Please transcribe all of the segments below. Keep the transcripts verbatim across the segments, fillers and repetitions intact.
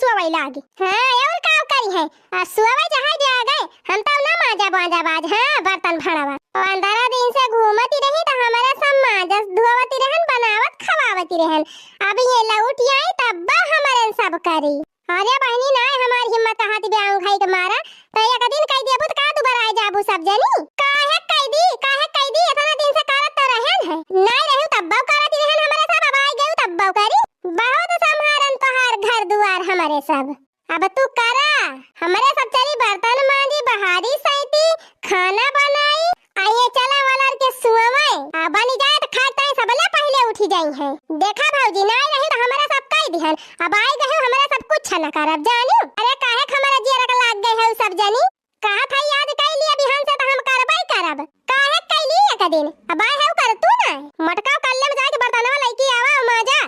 सोवै लागी। हाँ, और का करी है? आ सोवै चाहे जागै, हम तौ ना माजा बाजा बाज, हाँ, बर्तन भड़वा। पन्द्रह दिन से घूमती रही त हमरे सब माजस धोवती रहन, बनावत खवावती रहन। अब ये लौट आई तब हमरे सब करी। अरे बहिनी, नाय हमार हिम्मत कहत ब्याह खाई के मारा, त एक दिन कहि देबू त का दुबारा आइ जाबू सब जनी? काहे कहि दी, काहे कहि दी, इतना दिन से करत तो रहन है, नाय रहू तब्बो करत रहन हमरे सब, अब आइ गयू तब्बो करी। बहुत सम्हारन तोहार घर दुआर हमरे सब। अब तू करा, हमरे सब चली बर्तन मांजी, बहारी सैती, खाना बनाई, आ ये चला वाला के सुअवै, आ बनी जाए त खाए ताई सबले पहिले उठी जाई है। देखा भौजी, नाय रही त हमरे सब कहि दिहन, अब आइ गए हमरे सब कुछ न करब जानी। अरे काहे क हमरे जियरा के लाग गए है सब जनी? कहत है आज कइ लिया, बिहान से त हम करबै करब। काहे कइ ली एक दिन? अब आए है कर तू ना। मटका कल्ले में जाके बर्तनवा लइके आवा, माजा।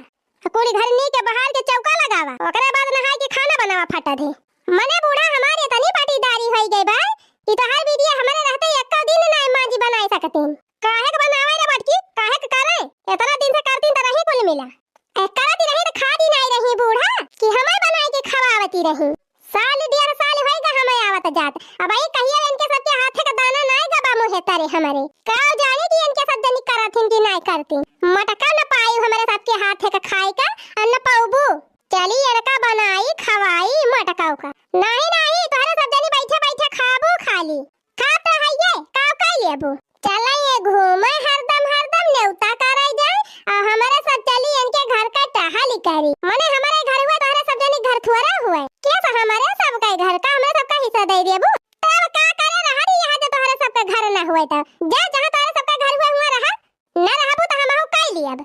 कुली घर नी के बहार के चौका लगावा, ओकरे बाद नहाई के खाना बनावा फटा दे। मने बूढ़ा हमार इतनी पाटीदारी होई गई बा कि तोहार बिटिया हमरे रहते एको दिन नाय माजी बनाए सकतीन। काहे के बनावे रे बटकी, काहे के करे? इतना दिन से करतीन त रही कुल मिला। ए, करती रही त खाती नाय रही बूढ़ा कि हमें बनाए के खवावती रही। साल डेढ़ साल होइगा हमें आवत जात। अब आई कहिया इनके सबके हाथे का दाना नाय गबा मुँहे तरे हमरे। का जाने कि इनके सब जनी करथिन कि नाय करथिन। मटका न पाई हमरे सबके हाथे का खाए का, अ न पौबू। चली इनका बनाई खवाई मटका का। नाहीं, नाहीं, तोहरे सब जनी बैठे बैठे खाबू खाली। खात हइये, का कइ लेबू? चला ये घूमे हरदम, हरदम नेवता करे जाए, अउ हमरे सब चली इनके घर का टहली करी। मने हमरे घर हुए, तोहरे सब जनी घर थोड़ा हुए। के स हमरे सब का घर का, हमरे सब का हिस्सा दे देबू? तब का करे रहा दी यहाँ जो तोहरे सब का घर न हुए त? जा जहाँ तोहरे सब का घर हुए हुआ रहा, न रहबू त हमहू कइ लियब।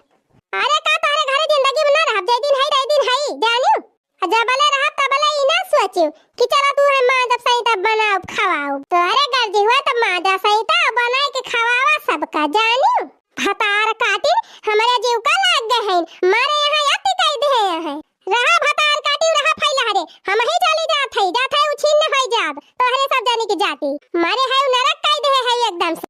अरे का तोहरे घरे जिंदगी में न रहब, जे दिन हई, रहे दिन हई, जानू? आ जबले रहब तबले ई ना सोचियो कि चला तू है माँ जब सही तब बनाओ खवाओ। तोहरे गर्जी हुआ तब माँ जा सही तब बनाए के खवावा सबका जानू। भतार काटिन हमरे जीव का लाग गए हैं, मारे यहाँ अति कह दे हैं। रहा भतार काटिन रहा फैला रे, हम ही चली जात है, जात है उछिन्न होई जाब, तोहरे सब जानी की जाति। मारे है नरक कह दे है एकदम से।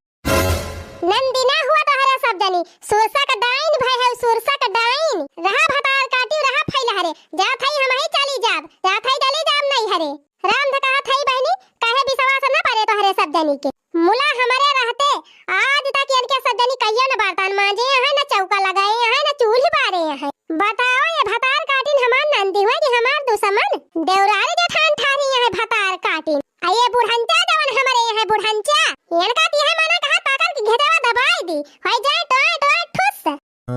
नंदी ना हुआ तोहरा सब जनी, सुरसा का डाइन भय है, सुरसा का डाइन। रहा भतार काटी, रहा फैला रे, जात हई हम ही चली जाब, जात हई चली जाब नहीं हरे। राम धकात हई बहनी, कहे विश्वास न परे तोहरे सब जनी के। मुला हमरे रहते, आज तक इनके सब जनी कहियो न बर्तन मांजे हैं, न चौका लगाए हैं, न चूल्ही बारे हैं। बताओ ये भतार काटिन हमार नंदी हुए कि हमार दुश्मन? देवरारी जेठान ठानी है भतार काटिन। आ ये बुढ़ंचा जवन हमरे यहाँ बुढ़ंचा, इनका तिहे मना कहा पकड़ के घेटवा दबाई दी, होई जाए टोए टोए ठुस।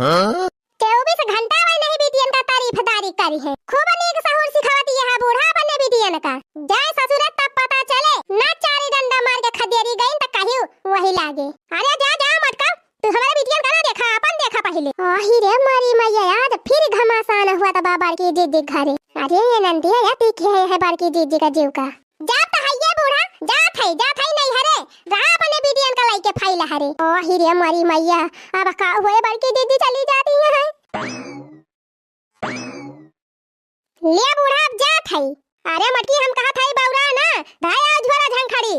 हाँ? चउबीस घंटा वही नहीं बीती इनका तारीफदारी करी है, खूब नीक सहूर सिखावती है बूढ़ा अपने बिटियन का। जाए ससुरे तब पता चले, ना चारी डंडा मार के खदेरी गई त कहियो वही लागे। अरे जा जा मटका, तू हमरे बिटियन का ना देखा, अपन देखा पहिले। आही रे मोरी मैया, आज फिर घमासान हुआ त बा बड़की दीदी घरे। अरे ये नंदिया, या ती के है, है बड़की दीदी का जीव का। जात हइये बूढ़ा, जात हई, जात हई नहीं हरे, रहा अपने बिटियन का लइके फैला हरे। आही रे मोरी मैया, अब का हुए बड़की दीदी चली जाती है। ले बूढ़ा, अब जात हई। अरे मटकी, हम कहत हई बौरा ना, धाया झोरा झंखड़ी।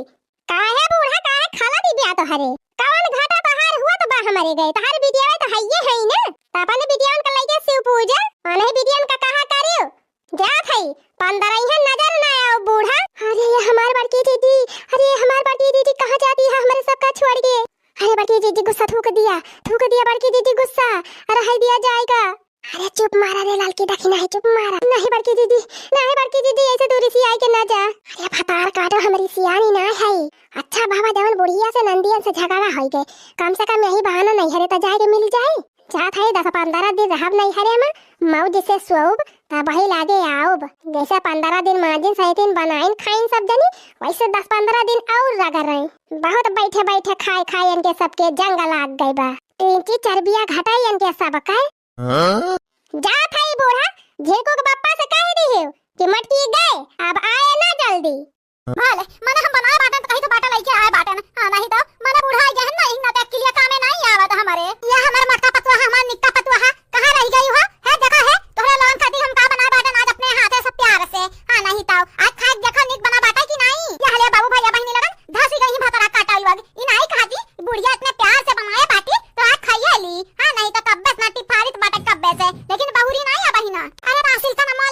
काहे बूढ़ा, काहे खाला दिव्या तोहरे? कवन घाटा तोहार हुआ त बा हमरे गए? तोहार बिटिया तो हइये हई ना। त अपन बिटियन का लइके शिव पूजा, अनही बिटियन का कहा करियो। जात हई, पंद्रह इहे नजर ना आओ बूढ़ा। अरे ये हमार बड़की दीदी, अरे ये हमार बड़की दीदी कहाँ जाती है हमरे सबका छोड़ के? अरे बड़की दीदी गुस्सा थूक दिया, थूक दिया बड़की दीदी गुस्सा। अरे हई दिया जाएगा। अरे चुप मारा रे लालकी दखिना है, चुप मारा। नहीं बड़की दीदी, नहीं बड़की दीदी, ऐसे दूरी से आई के ना जा। अरे भतार काटो, हमरी सियानी ना है। अच्छा बाबा, जवन बुढ़िया से नंदियन से झगड़ा होई गए, कम से कम यही बहाना नहीं हरे त जाए के मिल जाए। जात है दस पन्द्रह दिन रहब नहीं हरे में, मौज से सोउब, तब ही लागे आउब। जैसे पन्द्रह दिन माजिन सैतिन बनाइन खाइन सब जनी, वैसे दस पन्द्रह दिन और रगड़ रही। बहुत बैठे बैठे खाए खाए इनके सबके जंग लाग गए बा। तो इनकी चर्बिया घटाई इनके सब कर। हाँ? जात है बूढ़ा, झिंकू के पप्पा से कह दिहियो कि मटकी गए, अब आए ना जल्दी। भले, मने हम बनाए बाटन त कहीं तो बाटा लइके आए बाटन। हाँ, नहीं तो मने बूढ़ा आइ गए हैं ना, इतना तक के लिए कामे नहीं आवत हमरे। ये हमर मटका पतुआ, हमार निक्का पतुआ, कहाँ रह गई हो? है जगह है, तोहरे लोगन खातिर हम का बनाए बाटन आज अपने हाथे से प्यार से। हाँ, नहीं तो आज खाए देखो निक बना बाटा कि नहीं। ये हले बाबू भैया बहिनी लोगन, धसी गई भतरा काटा लोग। ई नाई खाती, बुढ़िया इतने प्यार से बनाए बाटी, तो आज खाइए ली। हाँ, नहीं तो कब्बे से ना टिफारित बाटे कब्बे से, लेकिन बहुरी नाई अब ही ना। अरे रासिल का नमो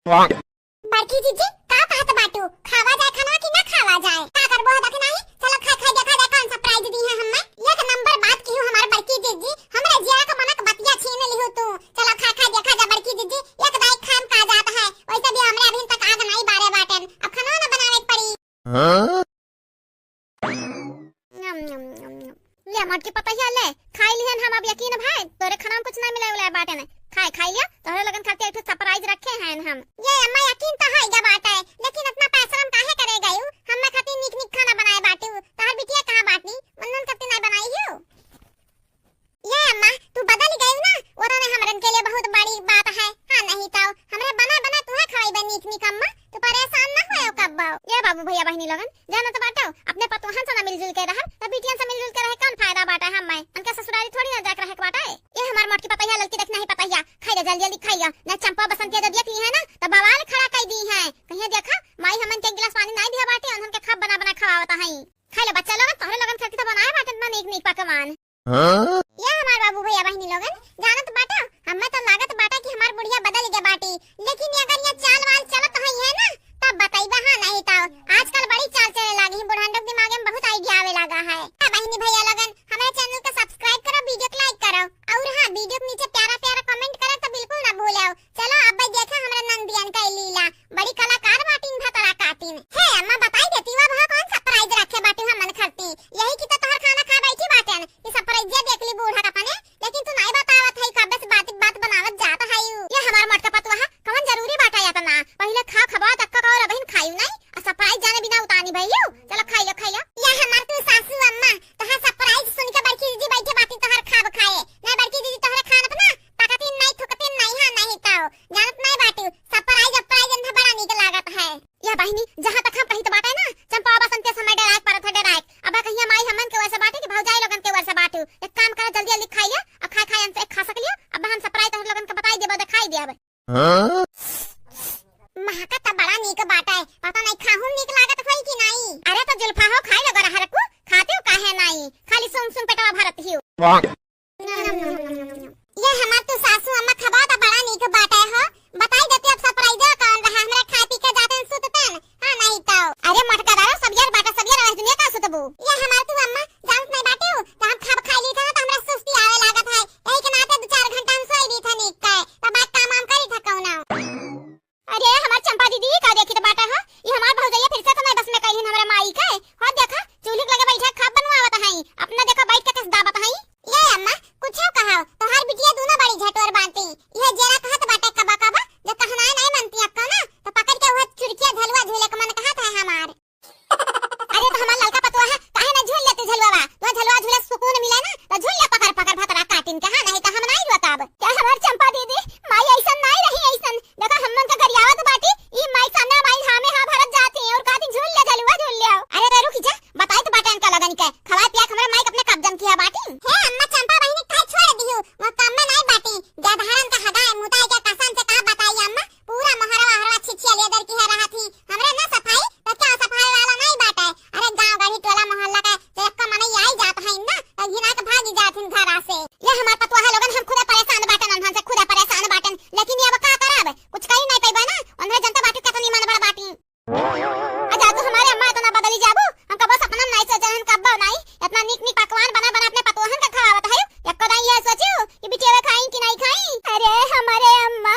बड़की जीजी, का कहत बाटू? खावा जाए खाना कि ना खावा जाए? का करबो है देखे नाही? चलो खाए खाए देखा जाए कौन surprise दी है हमें। एक नंबर बात किहू हमार बड़की जीजी, हमरे जिया के मनक बतिया छीन लिहू तू। चलो खाए खाए देखा जाए बड़की जीजी, एक दाई खाम का जात है, वैसे भी हमरे अभी तक आग नहीं बारे बाटेन, अब खाना ना बनावे के पड़ी। हाँ? यम, यम, यम, यम। ले, मोटकी पतहिया ले, खाई लिहन हम अब यकीन भाई, तोरे खाना में कुछ ना मिले उले बाटे ने। खाए, खाई लिया, तोहरे लोगन खातिर एक ठो surprise रखे हैं हम। ये अम्मा यकीन तो है गा बाटे, लेकिन इतना पैसा हम काहे करे गयू? हमें खातिर नीक नीक खाना बनाए बाटू, तोहर बिटिया कहाँ बाटी? उन्हन खातिर नहीं बनाई हो। ये अम्मा, तू बदल गई ना, वो तो हमरन के लिए बहुत बड़ी बात है। हाँ, नहीं तो हमरे बना बना तुहे खवाई बे नीक नीक अम्मा, तू परेशान ना होए कब्बो। ये बाबू भैया बहिनी लोगन, जाना तो बाटो, अपने पतोहन से ना मिलजुल के रहब, तो बिटियन से मिलजुल के रहे कौन फायदा बाटा है हमें? उनके ससुरारी थोड़ी ना जाके रहे के बाटा है। ये हमार मोटकी पतैया, ललकी देख नहीं पतैया, खाई ले जल्दी जल्दी खाई ले, ना चंपा बसंतिया जब देख ली है ना, तो बवाल खड़ा कर दी है। कहिए देखा, माई हमन के एक गिलास पानी नहीं दिया बाटे, उन्हन के खाब बना बना खवावता है। खाई ले बच्चा लोगन, तोहरे लोगन खातिर तो बनाए बाटे इतना नीक नीक पकवान। हाँ? ये हमार बाबू भैया बहिनी लोगन, जानत बाटा, हमें तो लागत बाटा कि हमार बुढ़िया बदल गया बाटी, लेकिन ये अगर ये चाल वाल चलत होई है ना, तब बताइबा, हाँ नहीं तो। आजकल बड़ी चाल चले लागी है, बुढ़ान लोग दिमाग में बहुत idea आवे लगा है। हाँ बहिनी भैया लोगन, हमारे channel को subscribe करो, video को like करो, और हाँ, video के नीचे प्यारा प्यारा comment करो तो बिल्कुल ना भूलो। चलो अब भाई देखा हमरा नंदियन का लीला, बड़ी कलाकार बाटिन भतरा काटिन। हे अम्मा, बताई देती वो भाव कौन surprise रखे बाटिन हमन खातिर, यही की तो तोहर खाना खा बैठी बाटेन, ये surprise देख ली बूढ़ा का पने, लेकिन तू नहीं बतावत है, कब्बे से बात बात बनावत जात है यू। ये हमार मोटका पतुआ है, कौन जरूरी बाटा या तना, पहले खा खबा तक का और अबहिन खायू नहीं, आ surprise जाने बिना उतानी भइयू। चलो खाई लो, खाई लो। ये हमार तू सासू अम्मा, तोहार surprise सुन के बड़की दीदी बैठे बाटी तोहार खाब खाए, नहीं बड़की दीदी तोहरे खान अपना पकतिन नहीं थुकतिन नहीं, हाँ नहीं तो जानत नहीं बाटू, surprise surprise इनका बड़ा नीक लागत है। या बहिनी, जहाँ तक हम कही तो बाटे ना, चंपा बसंत के समय डराए के परत है, डराए के। अब कहिया माई हमन के वैसे बाटे कि भौजाई लोगन के वैसे बाटू। एक काम करा, जल्दी जल्दी खाई लिया, अब खाए खाए हमसे एक खा सक लिया, अब हम surprise तोहर लोगन के बताई देबो, दिखाई देब। हाँ? महका त बड़ा नीक बाटे, पता नहीं खाहू नीक लागत होई कि नहीं। अरे तो जुल्फा हो, खाई लो गरहर को, खाते हो काहे नहीं, खाली सुन सुन पेटवा भरत ही हो। ये हमार तू सासू अम्मा खबा त बड़ा नीक बाटे हो। बताई देती अब surprise कौन रहा, हमरा खाए पी के जाते सुतते न। हाँ नहीं तो। अरे मोटका दारो, सब यार बाटा, सब यार रह दुनिया का सुतबू। ये हमार तू अम्मा जानत नहीं बाटे हो, तो हम खाब खाई ली था ना तो हमरा सुस्ती आवे लागत है, यही के नाते दो चार घंटा हम सोई ली था नीक के, तब बात काम वाम करी था कौनो। अरे हमार चंपा दीदी, का देखी तो बाटा हो, ये हमार भौजैया फिर से तो नहीं बस में कही हमरा माई के। हो देखा, चूल्ही के लगे बैठा खाब बनवावत हई, अपना देखा बैठ के कस दाबत हई। ये अम्मा, कुछ कहा, तोहार बिटिया दोनों बड़ी झटोर बांटी, ये जेरा कहत बाटे कबा कबा, जो कहनाए नहीं मनती अक्का ना, तो पकड़ के वह चुरकिया झलुआ झूले के मन कहत है हमार। अरे तो हमार ललका पतुआ है, काहे ना झूल लेती झलुआ बा? तो झलुआ झूले सुकून मिले ना, तो झूल ले पकड़ पकड़ भतरा काटिन के, हाँ नहीं तो हम नहीं रोतब। क्या हमार चंपा दीदी, माई ऐसन नहीं रही ऐसन, देखा, हमन के गरियावत बाटी, ई माई सामने माई धामे हा भरत जाती, और कहती, "झूल ले, झलुआ झूल ले आओ।" अरे रे, रुक जा, बताई तो बाटे इनका लगन के, खवाए पिया के हमरे माई के अपने कब्जन किया बाटी। हे अम्मा, चंपा बहिनी काहे छोड़ दिहू? वो काम में नहीं बाटी, गधारन का हगाए मुताई के कसम से का बताई अम्मा, पूरा मोहरवा हरवा छिछिया लेदर की है रहा थी, हमरे ना सफाई, तो क्या सफाई वाला नहीं बाटे? अरे गांव गढ़ी टोला मोहल्ला का तो एक्का मनई आई जात है ना, तो घिना के भागी जात हिन घरा से। ये हमार पतुआ है लोगन, हम खुदे परेशान बाटन, उन्हन से खुदे परेशान बाटन, लेकिन ये अब का करब, कुछ कही नहीं पइबे ना, उन्हें जनता बाटी केतनी मन बड़ बाटी। आ जा तू हमारे अम्मा इतना बदली जाबू, हम कबो सपना में नहीं सोचे हन, कब्बो नहीं, इतना नीक नीक पकवान बना बना अपने पतुअहन का खवावत है, एक्को दाई ये सोचू कि बिटिया खाई कि नहीं खाई। अरे हमारे अम्मा,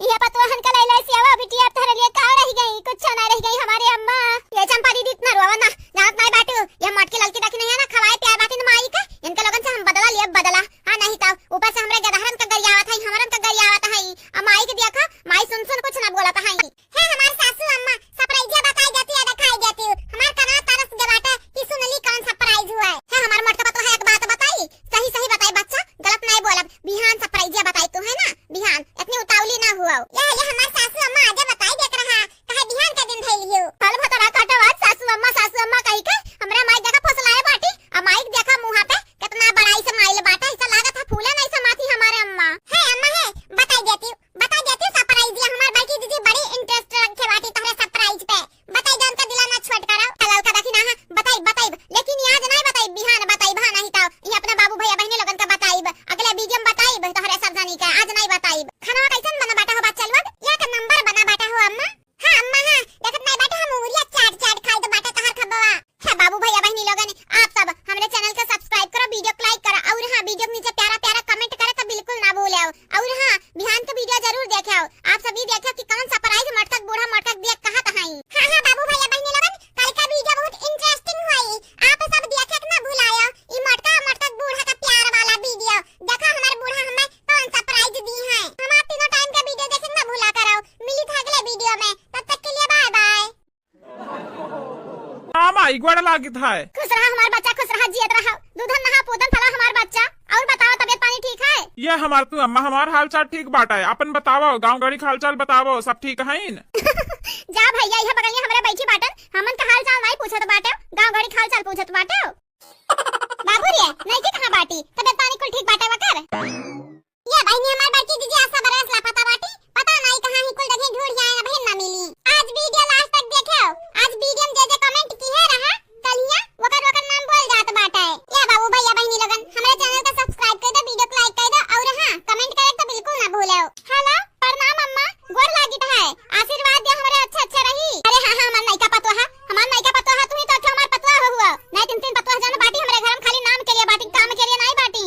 ये पतुअहन का लैला से आवा बिटिया, अब तोहरे लिए का रह गई, कुछ ना रह गई हमारे अम्मा। ये चंपा दीदी इतना रोवा ना, जानत नहीं बाटू, ये मोटकी ललकी देखी नहीं है ना, खवाए पियाए बाटी न माई का, इनके लोगन से हम बदला लिए बदला। हाँ नहीं तो ऊपर से हमरे गदहरन का गरियावत है, हमरन का गरियावत है, अब माई के देखा, माई सुन सुन कुछ ना बोलत है। हे हमार सासू अम्मा, surprise बताई देती है, दिखाई देती हूँ, हमार कना तरस गया बाटे कि सुन ली कौन surprise हुआ है। हे हमार मोटका पतोह, एक बात बताई, सही सही बताई बच्चा, गलत नहीं बोलब, बिहान surprise बताई तू है ना, बिहान, इतनी उतावली ना हुआ। ये, ये हमार सासू अम्मा आजे बताई देत रहा, कहे बिहान के दिन धइल हियो। फल भतरा काटो आज सासू अम्मा, सासू तब तक के लिए bye bye। हाँ माई, गोड़ लागित है। खुश रहा हमार बच्चा, खुश रहा, जियत रहा। दूधन नहा, पूतन फला हमार बच्चा। और बताओ, तबियत पानी ठीक है? ये हमार तू अम्मा, हमार हाल चाल ठीक बाटे। अपन बतावो, गाँव गड़ी के हाल चाल बतावो, सब ठीक हईन? जा भैया, इहे बगलिया हमरे बैठी बाटन, हमन का हाल चाल नाई पूछत बाटे, गाँव गड़ी के हाल चाल पूछत बाटे। बाबू रे, नइकी कहाँ बाटी? तबियत पानी कुल ठीक बाटे वकर? ये बहिनी, हमार बड़की जीजी आज सबेरे से लापता बाटी, पता नाई कहाँ ही कुल जगह ढूंढ आए, अबहिन ना मिली। आज video last तक देखेव, आज video में जे जे comment किहे रहा, कलिया वकर वकर नाम बोल जात बाटे। ये बाबू भैया बहिनी लोगन, हमरे channel का subscribe कर दो, video को like कर दो और हाँ, comment करे तो बिल्कुल ना भूलो। Hello, प्रणाम अम्मा, गोड़ लागित है, आशीर्वाद दे हमरे अच्छे अच्छे रही। अरे हाँ हाँ, हमार नइका पतोहा, हमार नइका पतोहा, तू ही तो अच्छा हमार पतोहा हो हुआ। नहीं तीन तीन पतोहा जानो बाटी हमरे घर में, खाली नाम के लिए बाटी, काम के लिए नाई बाटी।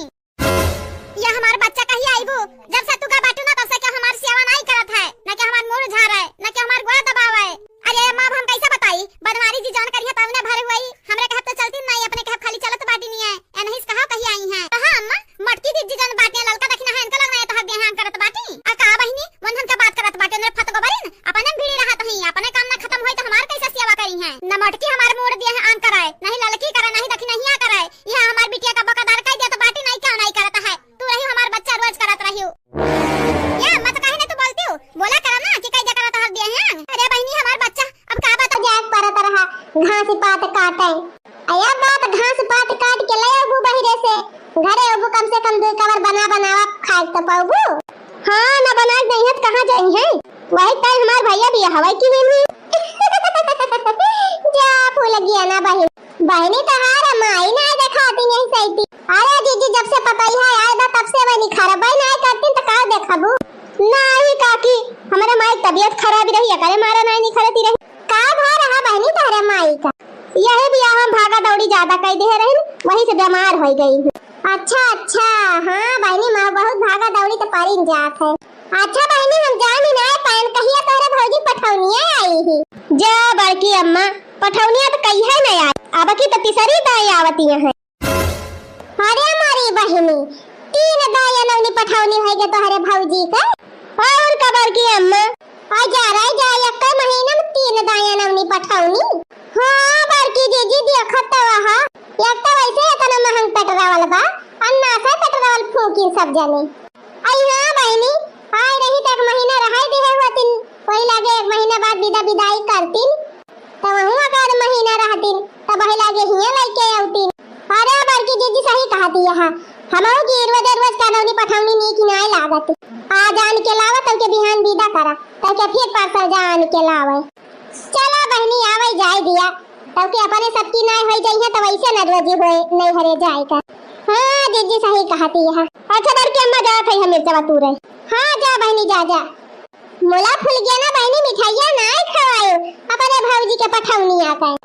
ये हमार बच्चा कहिया आइबू? जब से तू का बाटू ना, तब से के हमार सेवा नाई करत है, ना के हमार मूड़ झारे, ना के हमार गोड़ दबावे। अरे अम्मा, अब हम कैसे बताई? बनवारी जी जौन करिहे तब ना भर हुई। हमरे कहब तो चलती नाई, अपने कहब खाली चलत बाटी नहीं है। ए नहीं से कहा कहिया आई हैं। कहा अम्मा, मटकी दीदी जौन बाटे ललका दखिना है, इनका लगना है तो हक देहां करत बाटी। आ का बहिनी, वंधन का बात करत बाटे, ने फत गोबरिन, अपने में भिड़ी रहत हई, अपने काम ना खत्म होई तो हमार कैसे सेवा करी हैं? न मटकी हमार मूड़ दिए हैं आन कराए, नहीं ललकी करे, नहीं दखिनहिया करे। यहाँ हमार बिटिया का बकादार कह दिया तो बाटी नहीं, क्यों नहीं करत है? तू रही हमार बच्चा रोज करत रही हो। ये मत काहे ना तू बोलती हो? बोला करा ना कि कई जगह तो हर दिए हैं। अरे बहिनी, हमार बच्चा अब का बता? जाए परत रहा, घास पात काटे। अया बात घास पात काट के ले आबू बहिरे से, घरे आबू कम से कम दो कवर बना बनावा खाए तो पाबू। हाँ, ना बना के नहीं है तो कहाँ जाई है? वही टाइम हमार भैया भी हवाई की हुई। जा फूल गया ना बहिन। बहिनी तहार माई ना देखाती नहीं सही। अरे जीजी, जब से पतोहिया आए बा तब से वही खरबई ना करती तो का देखबू? नहीं काकी, हमारे माई तबियत खराब रही, एकरे मारे नहीं निखरती रही। का भा रहा बहिनी तहरे माई का? यही बियाह में भागा दौड़ी ज्यादा कर दे रही, वही से बीमार हो गई हूँ। अच्छा अच्छा, हाँ बहिनी, माँ बहुत भागा दौड़ी तो परिन जात है। अच्छा बहिनी, हम जानी ना पायन कहिया तोहरे भौजी पठौनिया आई ही। जा बड़की अम्मा, पठौनिया तो कहिया नहीं आई, अब की तो तीसरी दाई आवती है। अरे हमारी बहिनी, तीन दाई अनौनी पठौनी होई गे तोहरे भौजी के। और का बड़की अम्मा? आ जा रे जा, एक महीना में तीन दाई अनौनी पठौनी। हाँ बड़की जीजी, देखत तो वहा, एक तो वैसे इतना महंग पेट्रोल बा, अन्ना से पेट्रोल फूकी सब जने। आई हाँ बहिनी, आए रही तो एक महीना रहाई दिहे होतिन, वही लागे एक महीना बाद विदा विदाई करतिन, तो वहू एक आध महीना रहतिन, तब वही लागे हियाँ लइके अउतिन। अरे बड़की जीजी सही कहती है, हमहू की रोज रोज कनौनी पठौनी नीक नाय लागत। आज आन के लावा, तब के बिहान विदा करा, तब के फिर परसों जा आन के लावे। चला बहिनी, आवे जाए दिया, तब के अपने सबकी नाय होई जाई है, तब ऐसे न रोजी होए नैहरे जाए का। हाँ, जीजी सही कहती है। अच्छा, बड़की अम्मा, जात है हम मिर्चवा तूरे। हाँ, जा बहिनी, जा, जा। मोला फुलगेना बहिनी मिठाइया नाय खवायो, अपने भौजी के पठौनी आके।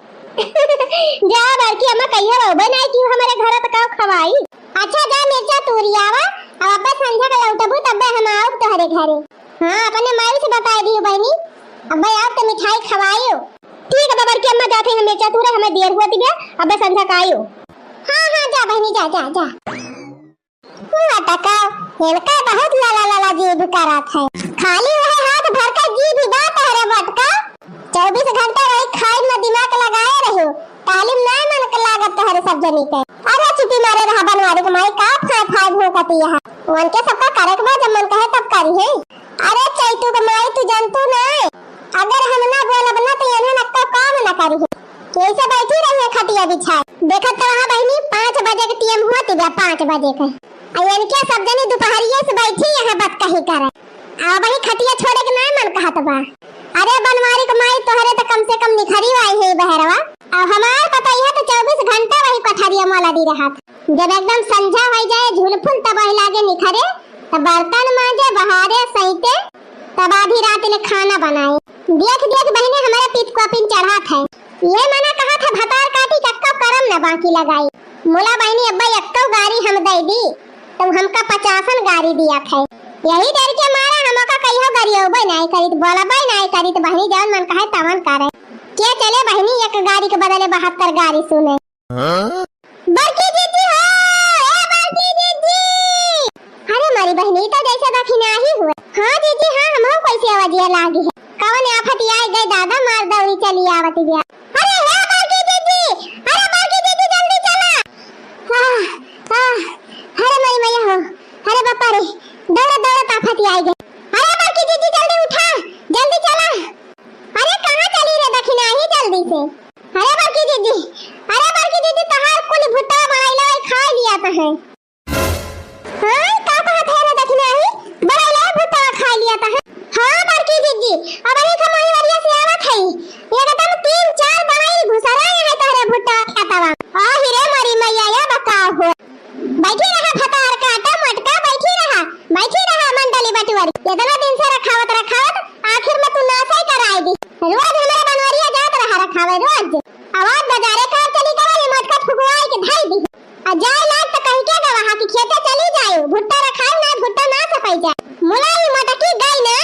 जा बड़की अम्मा, कहियो अउबे नाय की हमरे घर त का खवाई। अच्छा, जा मिर्चा तूरी आवा, अब अब्बे संझा के लौटबू, तब्बे हम आउब तोहरे घरे। हाँ, अपने माई से बताए दियो बहिनी, अब्बे आउब तो मिठाई खवायो। ठीक है बड़की अम्मा, जात है हम मिर्चा तूरे, हमें देर हुआ दिया, अब्बे संझा का आयो। हाँ, हाँ, जा बहिनी, जा, जा, जा। हुआ तका, इनका बहुत लाला लाला जीभ करत है। खाली वह हाथ भर का जीभ बा तहरे बटका। चउबीस घंटा वही खाई में दिमाग लगाए रहियो। तालीम नाय मन के लागत तहरे सब जनी के। अरे चुपी मारे रहा बनवारी के माई, का फाय फाय भूकती है। उनके सबका करे के बा, जब मन कहे तब करी है। अरे चैतू के माई, तू जानतू ना, अगर हम ना बोलब ना तो इन्हें नक्को काम ना करी है। यही से बैठी रही है खटिया बिछाए। देखत तो वहाँ बहिनी पाँच बजे के टीएम हुआ तिबा, पाँच बजे के। आ इनके सब जनी दोपहरिये से बैठी यहाँ बात कही करे। आ वही खटिया छोड़े के ना मन कहत बा। अरे बनवारी के माई, तोहरे तो कम से कम निखरी आई है बहरवा। अब हमार पतोहिया तो चउबीस घंटा वही कोठरिया में लगी रहत। जब एकदम संझा हो जाए, झुलफुल तब वही लागे निखरे, तब बर्तन मांजे, बहारे, सैते, तब आधी रात ले खाना बनाए। देख देख बहिनी, हमारे पीत कोपिन चढ़त है। ये मना कहा था भतार काटी, कक्का करम न बाकी लगाई। मोला बहिनी अब्बा एक्को गारी हम दे दी, तो हमका पचासन गारी दिया थे। यही डर के मारा हमका कहियो गरियौबे नाय करित, बोलबे नाय करित, बहिनी जौन मन कहे तवन करे। के चले बहिनी एक गारी के बदले बहत्तर गारी सुने। हाँ? बड़की दीदी हो, ए बड़की दीदी। अरे मारी बहिनी तो जैसे दखिनाही हुए। हाँ जीजी, हाँ, हमहू कैसे आवाजिया लागी है। कवन आफत आइ गए दादा, मार दौरी चली आवत बिया। अरे हे बड़की जीजी, अरे बड़की जीजी, जल्दी चला। आह, आह, अरे माई मैया हो, अरे बापा रे, दौड़त दौड़त आफत आइ गए। अरे बड़की जीजी, जल्दी उठा, जल्दी चला। अरे कहाँ चली रे दखिनाही, जल्दी से। अरे बड़की जीजी, अरे बड़की जीजी, तहार कुल भुट्टा बड़ाइला खाइ लिया त है। हाँ, का कहत है रे दखिनाही? बड़ाइला भुट्टा खाइ लिया त है। हाँ बड़की जीजी, अबही खमोही वरिया से आवत है। एकदम तीन चार बड़ाई घुसरा है तहरे भुट्टा खेतवा। आ हिरे मोरी मैया, या बका हो। बैठी रहा भतार काटा मटका, बैठी रहा, बैठी रहा मंडली बटुअरी। इतना दिन से रखावत रखावत आखिर में तू नासै कराइ दी। रोज हमरे बनवरिया जात रहा रखावे रोज। आवाज बजारे कार चली गवा, ये मटका फुकवाइ के धइ दी। आ जाए लाग त कहि के गवा हा कि खेते चली जाए, भुट्टा रखाए ना, भुट्टा ना सपाई जाए। मुलाई मटकी गई ना,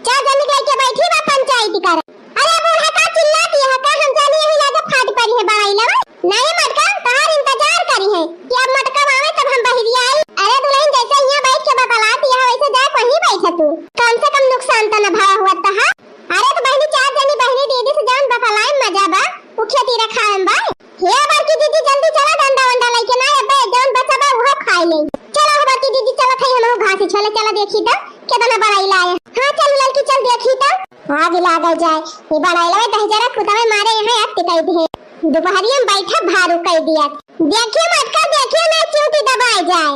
चार जन गई के बैठी बा पंचायती करे। अरे बूढ़ा का चिल्लाती है का? हम जानी यही लागे फाट पड़ी है बड़ाई लवा। नहीं मटका, तहार इंतजार करी है कि अब मटका आवे तब हम बहिरी आई। अरे दुलहिन जैसे यहाँ बैठ के बतलाती है वैसे जाए कहीं बैठे तू। कम से कम नुकसान तो न भवा हुआ तहा। अरे तो बहिनी चार जनी बहिनी दीदी से जौन बतलाए मजा बा, उ खेती रखाए में बा। हे बड़की दीदी जल्दी चला डंडा वंडा लइके ना अबे जौन बचा बा उहो खाए ले। चला हो बड़की दीदी चला थई हमहू घास छोले चला देखी त केतना बड़ाई लाए। हाँ चल ललकी चल देखी त। आग लागल जाए। ई बड़ाइलवे दहिजरा कुतवे मारे यहाँ अति कई दिए। दुपहरिया में बैठा भारू कई दिया। देखिए मटका देखिए ना चूटी दबाए जाए।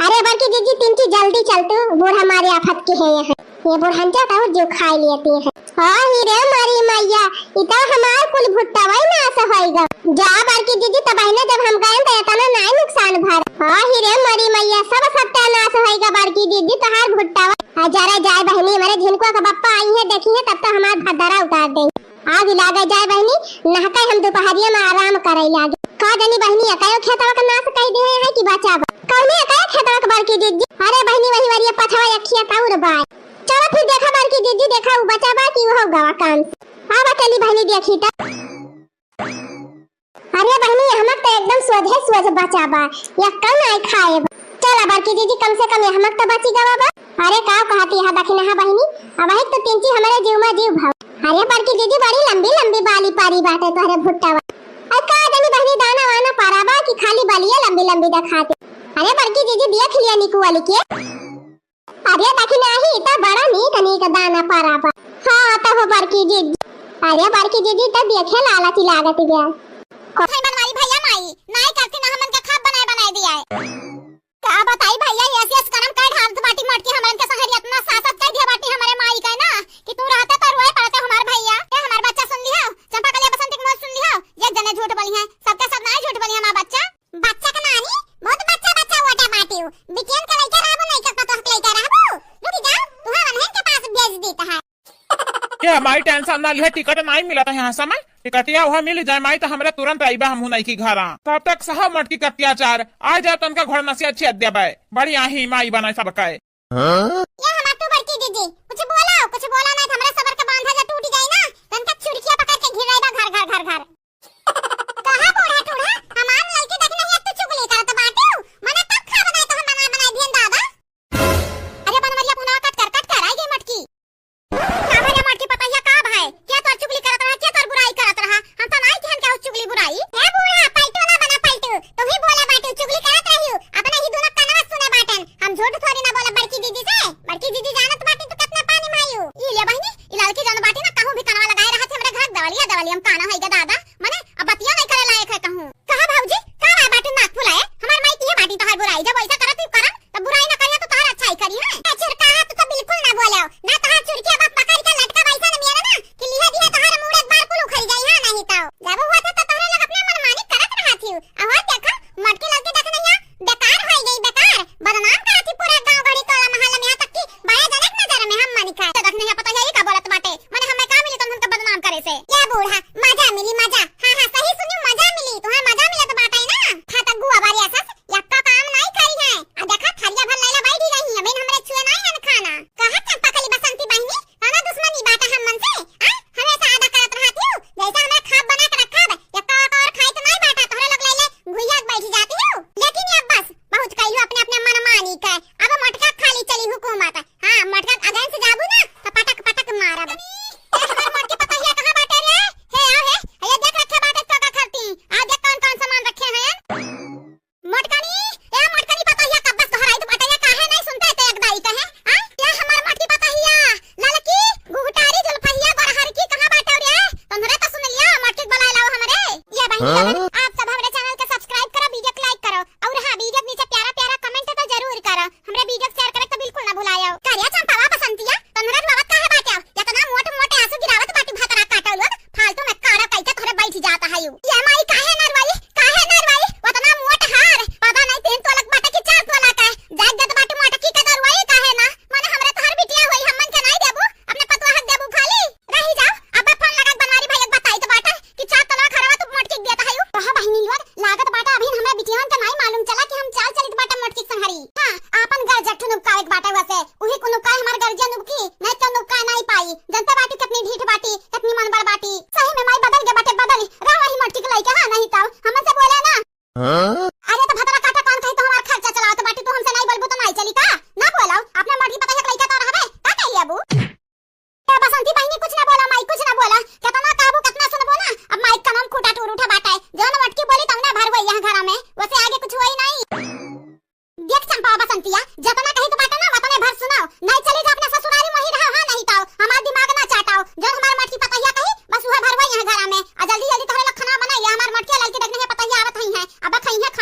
अरे बड़की जीजी तिनकी जल्दी चल तू, बूढ़ा मारे आफत के है यहाँ। ये बुढ़ंचा तो जो खाए लेती है। हाँ ही रे मारी मैया, ई तो हमार कुल भुट्टा वही नाश होएगा। जा बड़की जीजी तब ना जब हम गए तो इतना नाई नुकसान भर। हाँ ही रे मारी मैया, सब सत्यानाश होएगा बड़की जीजी तोहार भुट्टा। आ जरा जाए बहिनी, हमारे झिनकुआ का बप्पा आई है, देखी है, तब तो हमार भद्दरा उतार दे। आग लागे जाए बहिनी, नहके हम दुपहरिया में आराम करे लागे। का जानी बहिनी, अकायो खेतवा का नाश कई दे है कि बचा बा? कौने अकायो खेतवा का बड़की दीदी? अरे बहिनी, वही वरिया पछवा अखिया तौर बाय। चलो फिर देखा बड़की दीदी, देखा उ बचा बा कि उहो गवा काम से। हाँ बा, चली बहिनी देखी त। अरे बहिनी, हमक त एकदम सोझे सोझ बचा बा, यक्का नाई खाए बा। चला बड़की जीजी, कम से कम यहमक त बची गवा बा। अरे का कहती है दखिनहा बहिनी, अबहिक त तिनची हमरे जीव में जीव भाव। अरे बड़की जीजी, बड़ी लंबी लंबी बाली पारी बाटे तोहरे भुट्टा वा। अरे का जानी बहिनी, दाना वाना पारा बा कि खाली बलिया लंबी लंबी देखाते। अरे बड़की जीजी, देख लिया निकुआ लिखे। अरे दखिनही, ई त बड़ा नीक नीक दाना पारा बा। हाँ, त हो बड़की जीजी। अरे बड़की जीजी, त देखे लालची लागत बिया। हाय बनवारी भैया माई, नाई करती ना हमन के खाब बनाए बनाए दिया है। का बताई भैया, ये ऐसी ऐसी करम कर ढालत बाटी मोटकी हमरन के संगरी इतना सासत कर दिया बाटी हमरे माई का ना कि तू रहते तो रोए पड़ते हमार भैया। ए हमार बच्चा सुन लिहो, चंपा कलिया बसंती के मौत सुन लिहो, एक जने झूठ बोली है, सबके सब नाई झूठ बोली है हमार बच्चा। बच्चा के नानी, बहुत बच्चा बच्चा ओटा बाटियो। बिटियन के लइका रहबो, नहीं के पतोह के लइका रहबो। रुक जाओ, तुहा वनहन के पास भेज देता है। के माई टेंशन ना लिहे, टिकट नाई मिलत है यहाँ समय। टिकटिया वहाँ मिल जाए माई तो हमरे तुरंत आईबा हमहू नहीं की घरा। तब तक सहब मटकी के अत्याचार, आ जाए तनका घोड़ नसिया छेद देबे। बड़ी आही माई बनाए सबके। हाँ? ये हमार तू बड़की दीदी, कुछ बोला, कुछ बोला नहीं तो हमरे सबर के बांधा जा टूट जाई ना। तनका चुड़किया पकड़ के घिराई बा घर घर घर घर। कहा बूढ़ा टूढ़ा, हमार लड़की देख नहीं, अब तू चुगली करत बाटू। मने तब खा बनाए तो हम बना बनाए भेन दादा। अरे बनवरिया पुनवा कट कर, कट कर, आई गई मटकी। का भरे मटकी पतैया का भाई? के तोर चुगली करत रहा, के तोर बुराई करत रहा? हम तो नाई कहन के चुगली बुराई। ए बूढ़ा, पलटू ना बना पलटू। तू ही बोले बाटू, चुगली करत रहियो। अपने ही दोनों कनवा सुने बाटन। हम झूठ थोड़ी ना बोले बड़की दीदी से। बड़की दीदी जानत बाटी तू कितना पानी मायू। ई ले बहिनी, ई लड़की जौन बाटी ना, कहूँ भी कनवा लगाए रहत है, हमरे घर दवलिया, दवलिया में काना होइगा दादा। मने, अब बतिया नहीं करे लायक है कहूँ। कहा भौजी, का बा बाटू नाक फुलाए? हमार माई किहे बाटी तोहार बुराई, जब ऐसा करत ही करम, तब बुराई ना करिया तो तोहार अच्छाई करी है। ए, चुरका, तू तो बिल्कुल ना बोलो। ना तोहार चुरकिया बाप पकड़ के लटका वैसा न मियाना ना, कि लिहे दिहे तोहार मूड़ एक बार कुल उखड़ जाई, हाँ, नहीं तो। जब हुआ था तो तोहरे लोग अपने मनमानी करत रहा थी। अहो, देखा, मटकी लड़की देख नहीं है, बेकार होई गई, बेकार। बदनाम करत ही पूरा गांव घड़ी टोला मोहल्ला में, यहाँ तक कि बड़े जने के नजर में हम मनी खाए। तो देख नहीं पता यही का बोलत बाटे। मने हमें का मिली तुम हमके बदनाम करे से? ये बूढ़ा, मजा मिली, मजा। हाँ, हाँ, सही सुनी, मजा मिली। तुम्हें मजा मिलत बाटे ना? फाटक गुआ बारी असस, यक्का काम नहीं करी है। आ देखा, थरिया भर लैला बैठी रही है, बिन हमरे छुए नहीं है खाना। कहा चंपा कली बसंती बहिनी, कौनो दुश्मनी बाटे हम मन से? आ? हमेशा अदा करत रहत हूँ, जैसे हमरे खाब बना के रखब, यक्का और खाई तो नहीं बाटा, तोहरे लोग लैले घुइया के बैठ जाती हूँ। लेकिन ये बस, बहुत कही अपने अपने मनमानी के। अब मटका खाली चली हुकूमत। हाँ, मटका against हाँ? आप सब हमरे channel के subscribe करो, video के like करो, और हाँ, video के नीचे प्यारा प्यारा comment तो जरूर करो। हमरे video के share करे तो बिल्कुल ना भुलायो। का रे चंपावा बसंतिया, तनरा रुआवत काहे बाटे? इतना मोट मोट आंसू गिरावत बाटी भतरा काटो लोग, फालतू में काड़ा कइके तोहरे बैठ जाता है यू। ये माई काहे ना रुआई, काहे ना रुआई? उतना मोट हार, पता नहीं तीन तोला के बाटे कि चार तोला के। जाग जात बाटी मोटकी के दरुआई काहे ना? माने हमरे तोहर बिटिया होई, हमन के नहीं देबू, अपने पतोह के देबू खाली? रही जाओ, अबे phone लगा के बनवारी भैया के बताई तो बाटे कि चार तोला घरवा तू मोटकी के देत हयू। कहा बहिनी लोग, लागत बाटे अभी हमरा बिटियन के नहीं मालूम चला कि हम चाल चलित बाटे मोटकी के संहरी। हाँ, आपन गर्ज एक ठो नुबकावे के बाटे वसे, उही को नुबकाए हमार गर्जिया नुबकी, नहीं तो नुबकाए नहीं पाई। जनते बाटी कितनी ढीठ बाटी, कितनी मनबड़ बाटी। सही में माई बदल के बाटे, बदल। रह वही मोटकी के लइके, हाँ, नहीं तो हमन से बोले ना। हाँ? अरे तो भतरा काटा कौन कही तो हमार खर्चा चलावत बाटी, तू हमसे नहीं बोलबू तो नहीं चली का? ना बोलाओ, अपने मोटकी पतोहिया के लइके तो रहबे, का कह लियाबू? ए बसंती बहिनी, कुछ ना बोला माई, कुछ ना बोला। कितना कहबू, कितना सुनबू ना? अब माई के कान में खूंटा टूर उठा बाटे। जौन मोटकी बोली तौने भर होई यहाँ घरा में, वसे आगे कुछ होई नहीं। देख चंपा बसंतिया, जितना कही तो बाटे ना, उतने भर सुनाओ। नहीं चली जा अपने ससुरारी में ही रहो, हाँ नहीं तो हमार दिमाग ना चाटाओ। जौन हमार मोटकी पतोहिया कही, बस उहे भर होई यहाँ घरा में। आ जल्दी जल्दी तोहरे लोग खाना बनाई ले, हमार मोटकी ललकी देखने है पतोहिया आवत हई हैं। अब खई हैं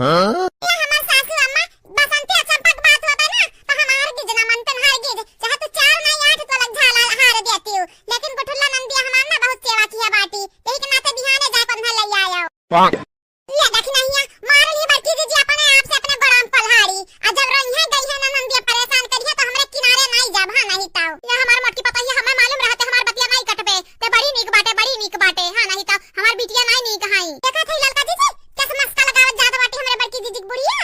ये हमार सासू अम्मा, बसंती अचंपा के बात होता ना, तो हम हार गीज ना मनतन, हार गीज। चाहे तू चार नाई आठ तोलक झाला हार देती हूँ, लेकिन गुठुल्ला नंदिया हमार ना बहुत सेवा किया बाटी, यही के नाते बिहाने जाए पर ले आयो। ये देखी नहीं है, मार ली बड़की जीजी अपने आप से अपने गोड़ाम पल्हाड़ी। आ जब रोइहे गई है ना नंदिया परेशान करिए तो हमरे किनारे नहीं जाब, हाँ नहीं ताऊ। ये हमार मोटकी पतोहिया, हमें मालूम रहते हमार बतिया नहीं कटबे। ते बड़ी नीक बाटे, बड़ी नीक बाटे, हाँ नहीं ताऊ हमार बिटिया नहीं नीक हाई। देखा थे ललका जीजी, कैसे मस्का लगावत जात बाटी हमरे बड़की जीजी के बुढ़िया।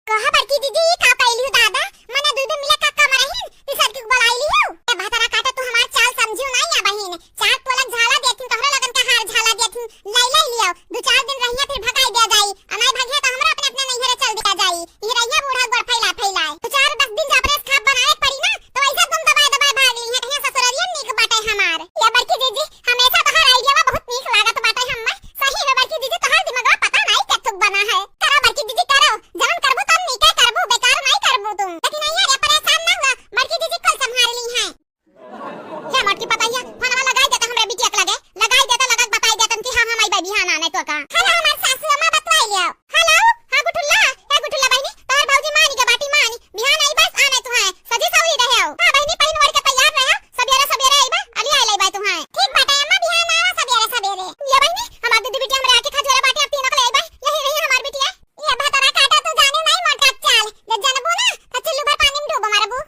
कहा बड़की दीदी, ई का कइली हो दादा? मने दुइ दिन मिला का कम रहिन, तीसर के बुलाई लियो। ए भतरा काटा, तू हमार चाल समझियो नाई या बहिन। चार पोलक झाला देथिन, तोहरे लगन के हार झाला देथिन, लाई लाई लियो। दो चार दिन रहिया फिर भगाई दिया जाई। अनाई भगिया तो हमरा अपने अपने नैहरे चल दिया जाई। ई रहिया बूढ़ा गोड़ फैला फैलाए। दो चार दस दिन जापरे खाप बनाए पड़ी ना, तो ऐसा तुम दबाए दबाए भाग ली है। कहीं ससुररिया नीक बाटे हमार। या बड़की दीदी, हमेशा तोहार आइडिया बहुत नीक लागत बाटे हम्मे। सही में बड़की दीदी, तोहार दिमागवा पता नाई कत्थुक बना है। करो बड़की दीदी, करो, जवन करबू तवन नीके करबू, बेकार नाई करबू तुम। लेकिन नहीं, अरे परेशान ना हुआ, बड़की दीदी कुल संभाल ली हैं। हे मोटकी पतैया, फोनवा लगाई देता हमरे बिटिया के लगे, लगाई देता, लगा के बताई देतन कि हाँ, हम आइबे बिहान आने तो का। हेलो, हमार सासू अम्मा बतलाई लियो। हेलो, हाँ गुठुल्ला, हे गुठुल्ला बहिनी, तोहर भौजी मानी के बाटी मानी, बिहान आई बस आने तू है, सजी सवरी रहे हो। हाँ बहिनी, पहिन ओढ़ के तैयार रहे हो, सबेरे सबेरे आई बा, अली आई लाई बा तू है। ठीक बाटे अम्मा, बिहान आवा सबेरे सबेरे। ये बहिनी, हमार दीदी बिटिया हमरे आके खजूरा बाटी, अब तीनों के ले आई बा, यही रही हमार बिटिया। ये भतरा काटा तू जाने नहीं मोटका चाल, जब जनबू ना, तो चुल्लू भर पानी में डूबो मरबू।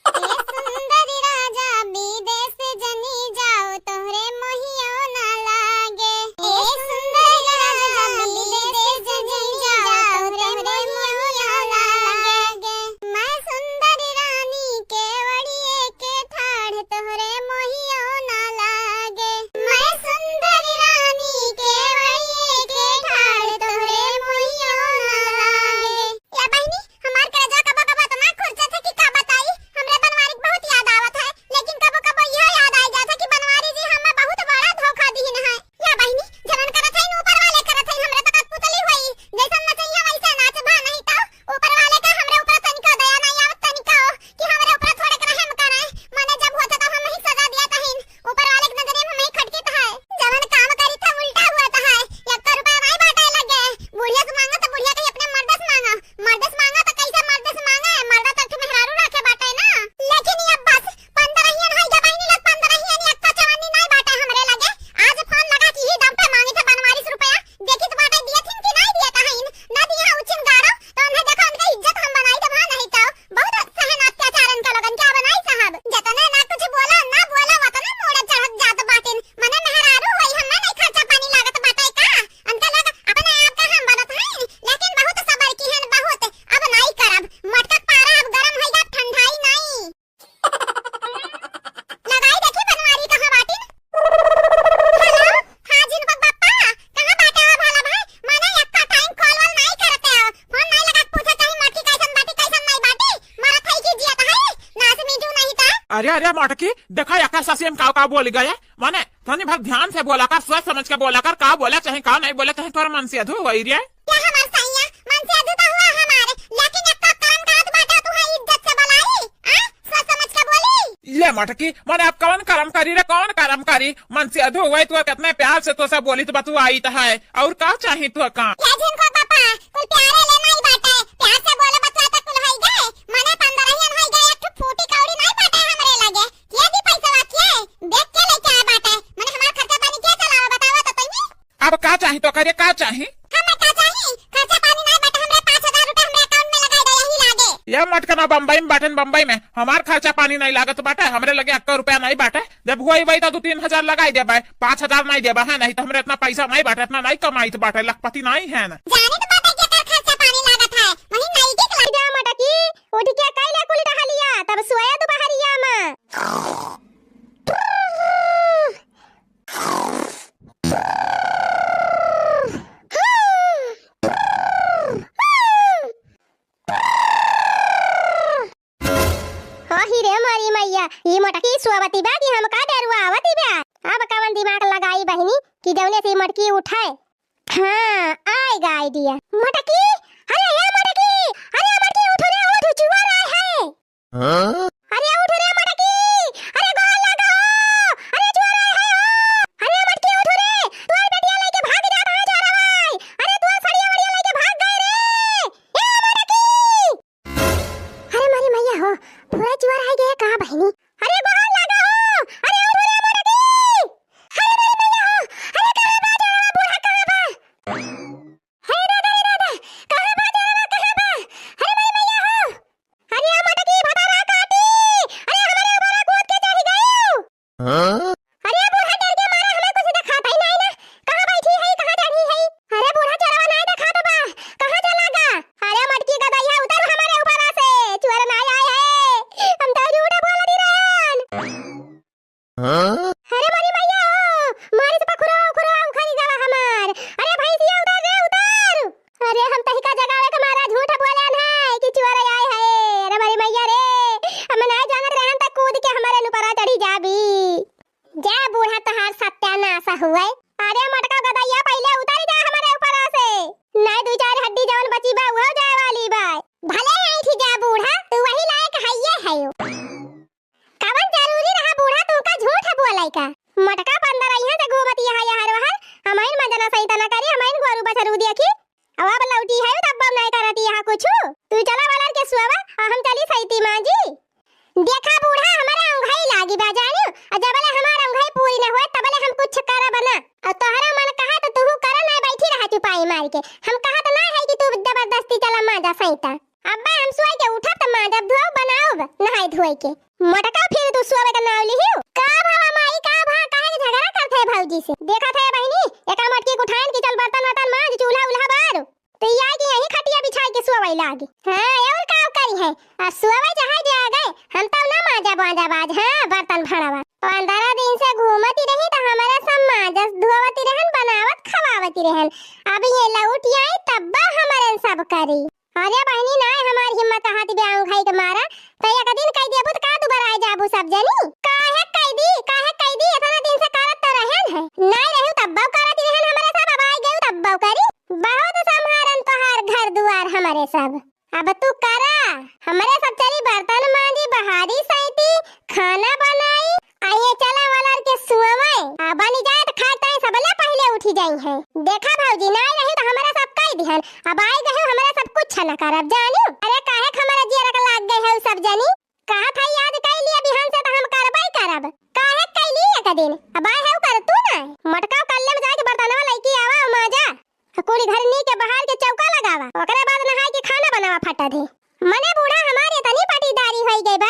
ए सुंदर राजा विदेश जनी जाओ, तोहरे मोहियो ना लागे। ए सुंदर राजा विदेश जनी जाओ, तोहरे मोहियो ना लागे। मैं सुंदर रानी केवड़िए के ठाढ़, तोहरे मोहियो ना लागे। मैं सुंदर रानी केवड़िए के ठाढ़, तोहरे मोहियो ना लागे। या बहिनी, हमार करेजा कबो कबो इतना खुरचत है कि का बताई। हमरे बनवारी के बहुत याद आवत है, लेकिन कबो कबो यह याद आ जात है कि बनवारी जी हमें बहुत बड़ा धोखा दीन है। या बहिनी, जवन करत है ऊपर वाले करत है, हमरे तो कठपुतली हुई, जैसन नचैया वैसे नाच भा नहीं तो ऊपर वाले का हमरे ऊपर तनिको दया नहीं आवत, तनिको कि हमरे ऊपर थोड़े रहम करे। माने जब होता तो हम ही सजा दिया तहिन, ऊपर वाले के नजरे में हम ही खटकित है। जवन काम करी था उल्टा हुआ था है, एक रुपया नहीं बाटे लगे, बुढ़िया से मांगो तो बुढ़िया कही अपने मर्द से मांगो, मर्द से मांगा तो कैसे मर्द से मांगा है? मर्द तो एक ठो मेहरारू रखे बाटे ना। लेकिन ये बस पंद्रहियन है, जब बहिनी लोग पंद्रहियन, एक ठो चवन्नी नहीं बाटे हमरे लगे। आज फोन लगा कि ही दम पे मांगी थे बनवारी से रुपया, देखी तो बाटे दिए थिन कि नहीं दिए तहिन, ना दिए हैं उचिन गाड़ो, तो उन्हें देखो उनका इज्जत हम बनाई तो वहाँ नहीं तो बहुत सहन अत्याचार इनका लोगन के बनाई साहब। जतने ना कुछ बोला, ना बोला, वतने मोड़े चढ़त जात बाटिन। मने मेहरारू होई, हमें नहीं खर्चा पानी लागत बाटे का? उनका लोग अपने आप का हम बनत हैं, लेकिन बहुत सबर की हैं, बहुत। अब नाई करब, मटका पारा अब गरम होइगा, अब ठंडाई नाई। लगाई देखी बनवारी कहाँ बाटिन। हेलो, हाँ जिनको बप्पा, कहाँ बाटे हो भला भाई? माने एक्का टाइम कॉल वॉल नाई करते हो, फोन नाई लगा के पूछे चाही मटकी कैसन बाटी, कैसन नाई बाटी, मरत है कि जियत है, नास मीठू नहीं था। अरे, अरे मटकी, देखा एकर ससुर में का, का बोल गए, माने तनी भर ध्यान से बोला कर, सोच समझ के बोला कर, का बोला चाहे का नहीं बोला चाहे तोर मन से अधू वही रे। क्या हमार सैया, मन से अधू तो हुआ हमारे, लेकिन एक तो करम करत बाटे तू है इज्जत से बोलाई, आ? सोच समझ के बोली। ले मटकी, मने अब कौन करम करी रे, कौन करम करी? मन से अधू हुआ तो कितने प्यार से तो सब बोली तो बतू आई तो है, और का चाही तो का? ये जिनको पापा, कुल प्यारे ले नहीं बाटे, प्यार से बोले बतुआ तो कुल है गए, मने पंद्रह ही है गए, एक ठो फूटी कौड़ी नहीं बाटे हमरे लगे। के दी पैसवा के? देख के लेके आए बाटे। मने हमार खर्चा पानी के चलावे बतावा तो तनी? अब का चाही तो करे, का चाही? हमें का चाही? खर्चा पानी नहीं बाटे, हमरे पाँच हजार रुपया हमरे अकाउंट में लगाई दे यही लागे। ये मटकना बम्बई में बाटन, बम्बई में हमार खर्चा पानी नहीं लागत बाटे, हमरे लगे अक्का रुपया नहीं बाटे। जब हुआ ही वही तो दो तीन हजार लगाई देबे, पाँच हजार नहीं देबे है, नहीं तो हमरे इतना पैसा नहीं बाटे, इतना नहीं कमाइत बाटे, लखपति नहीं है ना। जाने तो बाटे के कर खर्चा पानी लागत है, वही नहीं के ला- जा मटकी, उठ के कैले कुल टहलिया, तब सोए दुपहरिया में। हो ही रे मोरी मैया, ई मोटकी सोवती बा कि हमका डेरुआवती बा? अब कवन दिमाग लगाई बहिनी कि जौने से ई मोटकी उठे? हाँ, आएगा आइडिया। मोटकी, अरे ए मोटकी, अरे मोटकी उठ रे उठ, चुआ रहा है। हाँ? अरे उठ रे मटकी, अरे गोर लगा हो, अरे चोर आए है हो, अरे मटकी उठ रे, तोर बेटिया लेके भाग जा रहा है चोर भाई, अरे तोर सड़िया वड़िया लेके भाग गए। हम तहिका जगावे के मारा झूठ बोलेन है कि चोर आए है। अरे मोरी मैया रे, हम नाहीं जानत रहेन त कूद के हमरे ऊपरा चढ़ी जाबी। जा बूढ़ा, तोहार सत्यानाश हुए। अरे मोटका गदइया, पहिले उतरि जा हमरे ऊपरा से, नाहीं दुइ चार हड्डी जवन बची बा, उहउ जाए वाली बा। भले ऐंठी जा बूढ़ा, तू वही लायक हइये हयो। कवन जरूरी रहा बूढ़ा, तू का झूठ बोलै का? मोटका बंदर अइहैं त घूमत यहाँ यहर वहर, हमहिन मंजना सही तना करी, हमहिन गोरू बछरू देखी। अब, अब लौटी है, तब हम नहीं करती यहाँ कुछ। तू चला वालर के सुआवा, और हम चली सैती मांजी। देखा बूढ़ा, हमारे अंगई लागी बा जानियो, और जबले हमार अंगई पूरी न होए, तबले हम कुछ करब ना। और तोहरा मन कहा तो तू करा, ना बैठी रहा चुपाई मार के। हम कहा तो ना है कि तू जबरदस्ती चला मांजा सैता। अब्बा हम सोई के उठब त मांजब, धोब, बनाउब, नहाई धोई के। मोटका फिर तू सोवे का नाव लिहियो। का भवा माई, का भा, काहे के झगड़ा करत है भौजी से? देखत है बहिनी, एका मोटकी के उठाइन कि चल बर्तन वर्तन मांज, चूल्हा उल्हा बार। तो ई आइ के यहीं खटिया बिछाइ के सोवै लागी। हाँ, और का करी है? आ सोवै चाहे जागै, हम तब ना मांजा बांजा बाज, हाँ, बर्तन भड़वा। पंद्रह दिन से घूमती रही त हमारे सब मांजस, धोवती रहन, बनावत, खवावती रहन। अब ये लौट आई तब हमारे सब करी। अरे बहिनी, नाहीं हमार हिम्मत हाथ बे अंगई के मारा, त एक दिन कहि देबू त का दुबराइ जाबू सब जनी? काहे कहि दी, काहे कहि दी, एतना दिन से करत त रहेन है। नाहीं रहू तब्बउ करत रहेन हमरे सब, अब आइ गयू तब्बउ करी। बहुत सम्हारन तोहार घर दुआर हमरे सब। अब तू करा, हमरे सब चली बर्तन मांजी, बहारी सैती, खाना बनाई, आ ये चला वालर के सुअवै, आ बनि जाए त खाए ताए सबले पहिले उठी जाइहैं। देखा भौजी, नाहीं रही त हमरे सब कहि दिहन, अब आइ गए हो, हमरे सब कुछ न करब जानियो। अरे काहे क हमरे जियरा क लाग गए हो सब जनी? कहत है आज कइ लिया, बिहान से त हम करबै करब। काहे कइ ली एक दिन? अब आए हो कर तू ना। मोटका कल्ले में जाके बर्तनवा लइके आवा, मांजा। कुड़ी घर नी के बहार के चौका लगावा, ओकरे बाद नहाइ के खाना बनावा फटा दे। मने बूढ़ा हमार एतनी पटीदारी होइ गई बा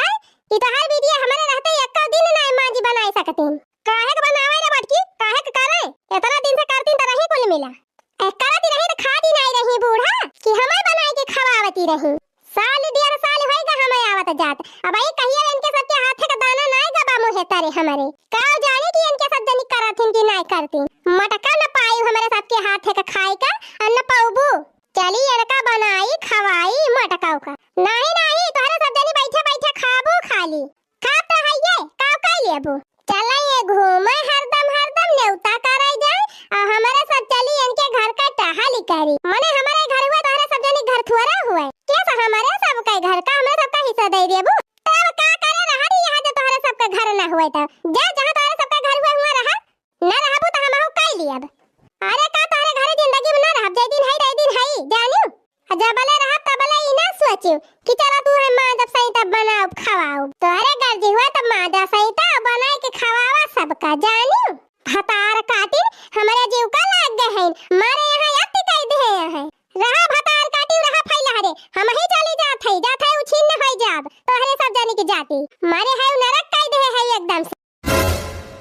कि तोहार बिटिया हमरे रहते एक्को दिन नाहीं मांजी बनाइ सकतीन। काहे के बनावे रे बटकी, काहे के करे? एतना दिन से करतीन त रही कुल मिला। ए, करती रही त खाती नाहीं रही बूढ़ा कि हमइ बनाइ के खवावती रही। साल डेढ़ साल होइगा हमइ आवत जात। अब ई कहिया इनके सबके हाथे क दाना नाहीं गबा मुँहे तरे हमरे। का जानी कि इनके सब जनी करथिन कि नाहीं करथिन। मोटका न पाइब हमरे सबके हाथे क खाइ क, अउर न पउबू। चली इनका बनाई, खवाई मोटका का। नाहीं, नाहीं, तोहरे सब जनी बइठे बइठे खाबू खाली। खात त हइये, का कइ लेबू? चला ये घूमे हरदम हरदम नेउता करइ जाए, अउर हमरे सब चली इनके घर क टहली करी। मने हमरे घर हुए, तोहरे सब जनी घर थोरे हुए। के सा हमरे सब कइ घर का, हमरे सब का हिस्सा दइ देबू? तब का करे रहा दी यहाँ जे तोहरे सब का घर न हुए त? जा जहाँ तोहरे सब का घर हुए हुआ रहा, न रहबू त हमहू कइ लेब। अरे का तोहरे घरे जिंदगी में न रहब, जे दिन हई रहे दिन हई, जानियो। आ जबले रहब तबले ई ना सोचियो कि चला तू है मांजब सैतब बनाउब खवाउब। तोहरे गर्जी हुआ त मांजा सैता बनाइ के खवावा सबका, जानियो। भतार काटिन हमरे जीव का लाग गए हैं, मारे यहाँ अति कइ दे हैं। रहा भतार काटिन, रहा फैला रे, हमही चली जात है, जात है उछिन्न होइ जाब, तोहरे सब जनी की जाति। मारे है नरक कइ दे है एकदम से।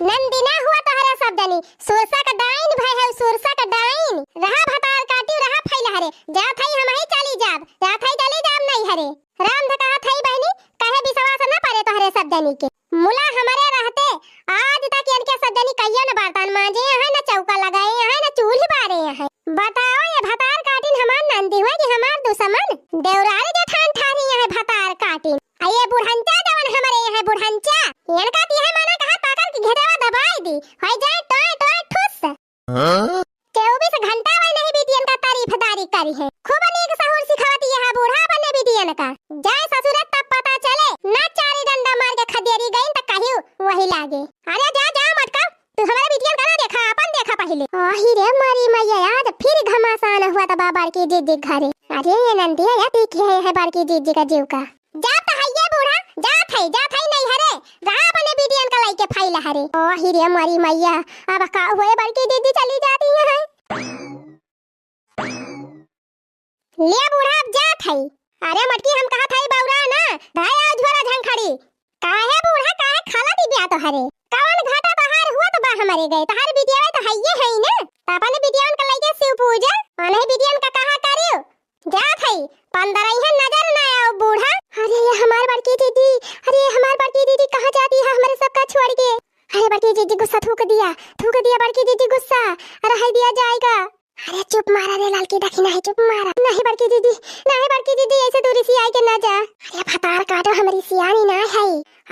नंदिना हुआ तोहरा सब जनी, सुरसा क डाइन भय है, सुरसा क डाइन। रहा भतार काटिन, रहा फैला रे, जात है हमही चली जाब, जात है चली जाब नैहरे। राम धकहा थई बहिनी, कहे विश्वास न परे तोहरे सब जनी के। मुला हमरे रहते आज तक इनके सब जनी कहियो न बर्तन मांजे हैं, न चौका लगाए हैं, न चूल्ही बारे हैं। बताओ ये भतार काटिन हमार नंदी हुए कि हमार दुश्मन? देवरानी जेठान ठारी हैं भतार काटिन। आ ये बुढ़ंचा जवन हमरे हैं बुढ़ंचा, इनका तिहे माना कहा ताकत की घेरवा दबाई दी, होई जाए टोए टोए ठुस। हाँ? चउबीस घंटा वही नहीं बिटियन का तारीफदारी करी है। खूब नीक सहूर सिखावती है बूढ़ा अपने बिटियन का। जाए ससुरे तब पता चले, ना चारी डंडा मार के खदेरी गईन त कहियो वही लागे। अरे जा, जा मटका, तू हमारे बिटियन का ना देखा, अपन देखा पहिले। आही रे मारी मैया, आज फिर घमासान हुआ त बा बड़की जीजी घरे। अरे ये नंदिया, या ठीक है, है बड़की जीजी का जीव का। जात हइये बूढ़ा, जात हई, जात हई नैहरे, रहा अपने बिटियन का लइके फैला हरे। ओ हिरे मरी मैया, अब का हुए बड़की दीदी चली जाती हैं। ले बूढ़ा अब जात हई। अरे मटकी हम कहत हई बौरा ना, धाया झोरा झंखड़ी। काहे बूढ़ा, काहे खाला दी ब्या तोहरे? कवन घाटा तोहार हुआ त बा हमरे गए, तोहार बिटिया तो हइये हई ना। त अपने बिटियन का लइके शिव पूजा, अनही बिटियन का कहा करियो। जात हई, पंद्रह नजर ना आओ बूढ़ा। अरे ये हमार बड़की दीदी, अरे ये हमार बड़की दीदी कहाँ जाती है हमरे सबका छोड़ के? अरे बड़की दीदी गुस्सा थूक दिया, थूक दिया बड़की दीदी गुस्सा। अरे हाय दिया जाएगा। अरे चुप मारा रे ललकी, देखी नाही, चुप मारा। नाही बड़की दीदी, नाही बड़की दीदी, ऐसे तू रिसियाई के ना जा। अरे भतार काटो, हम रिसियानी ना है।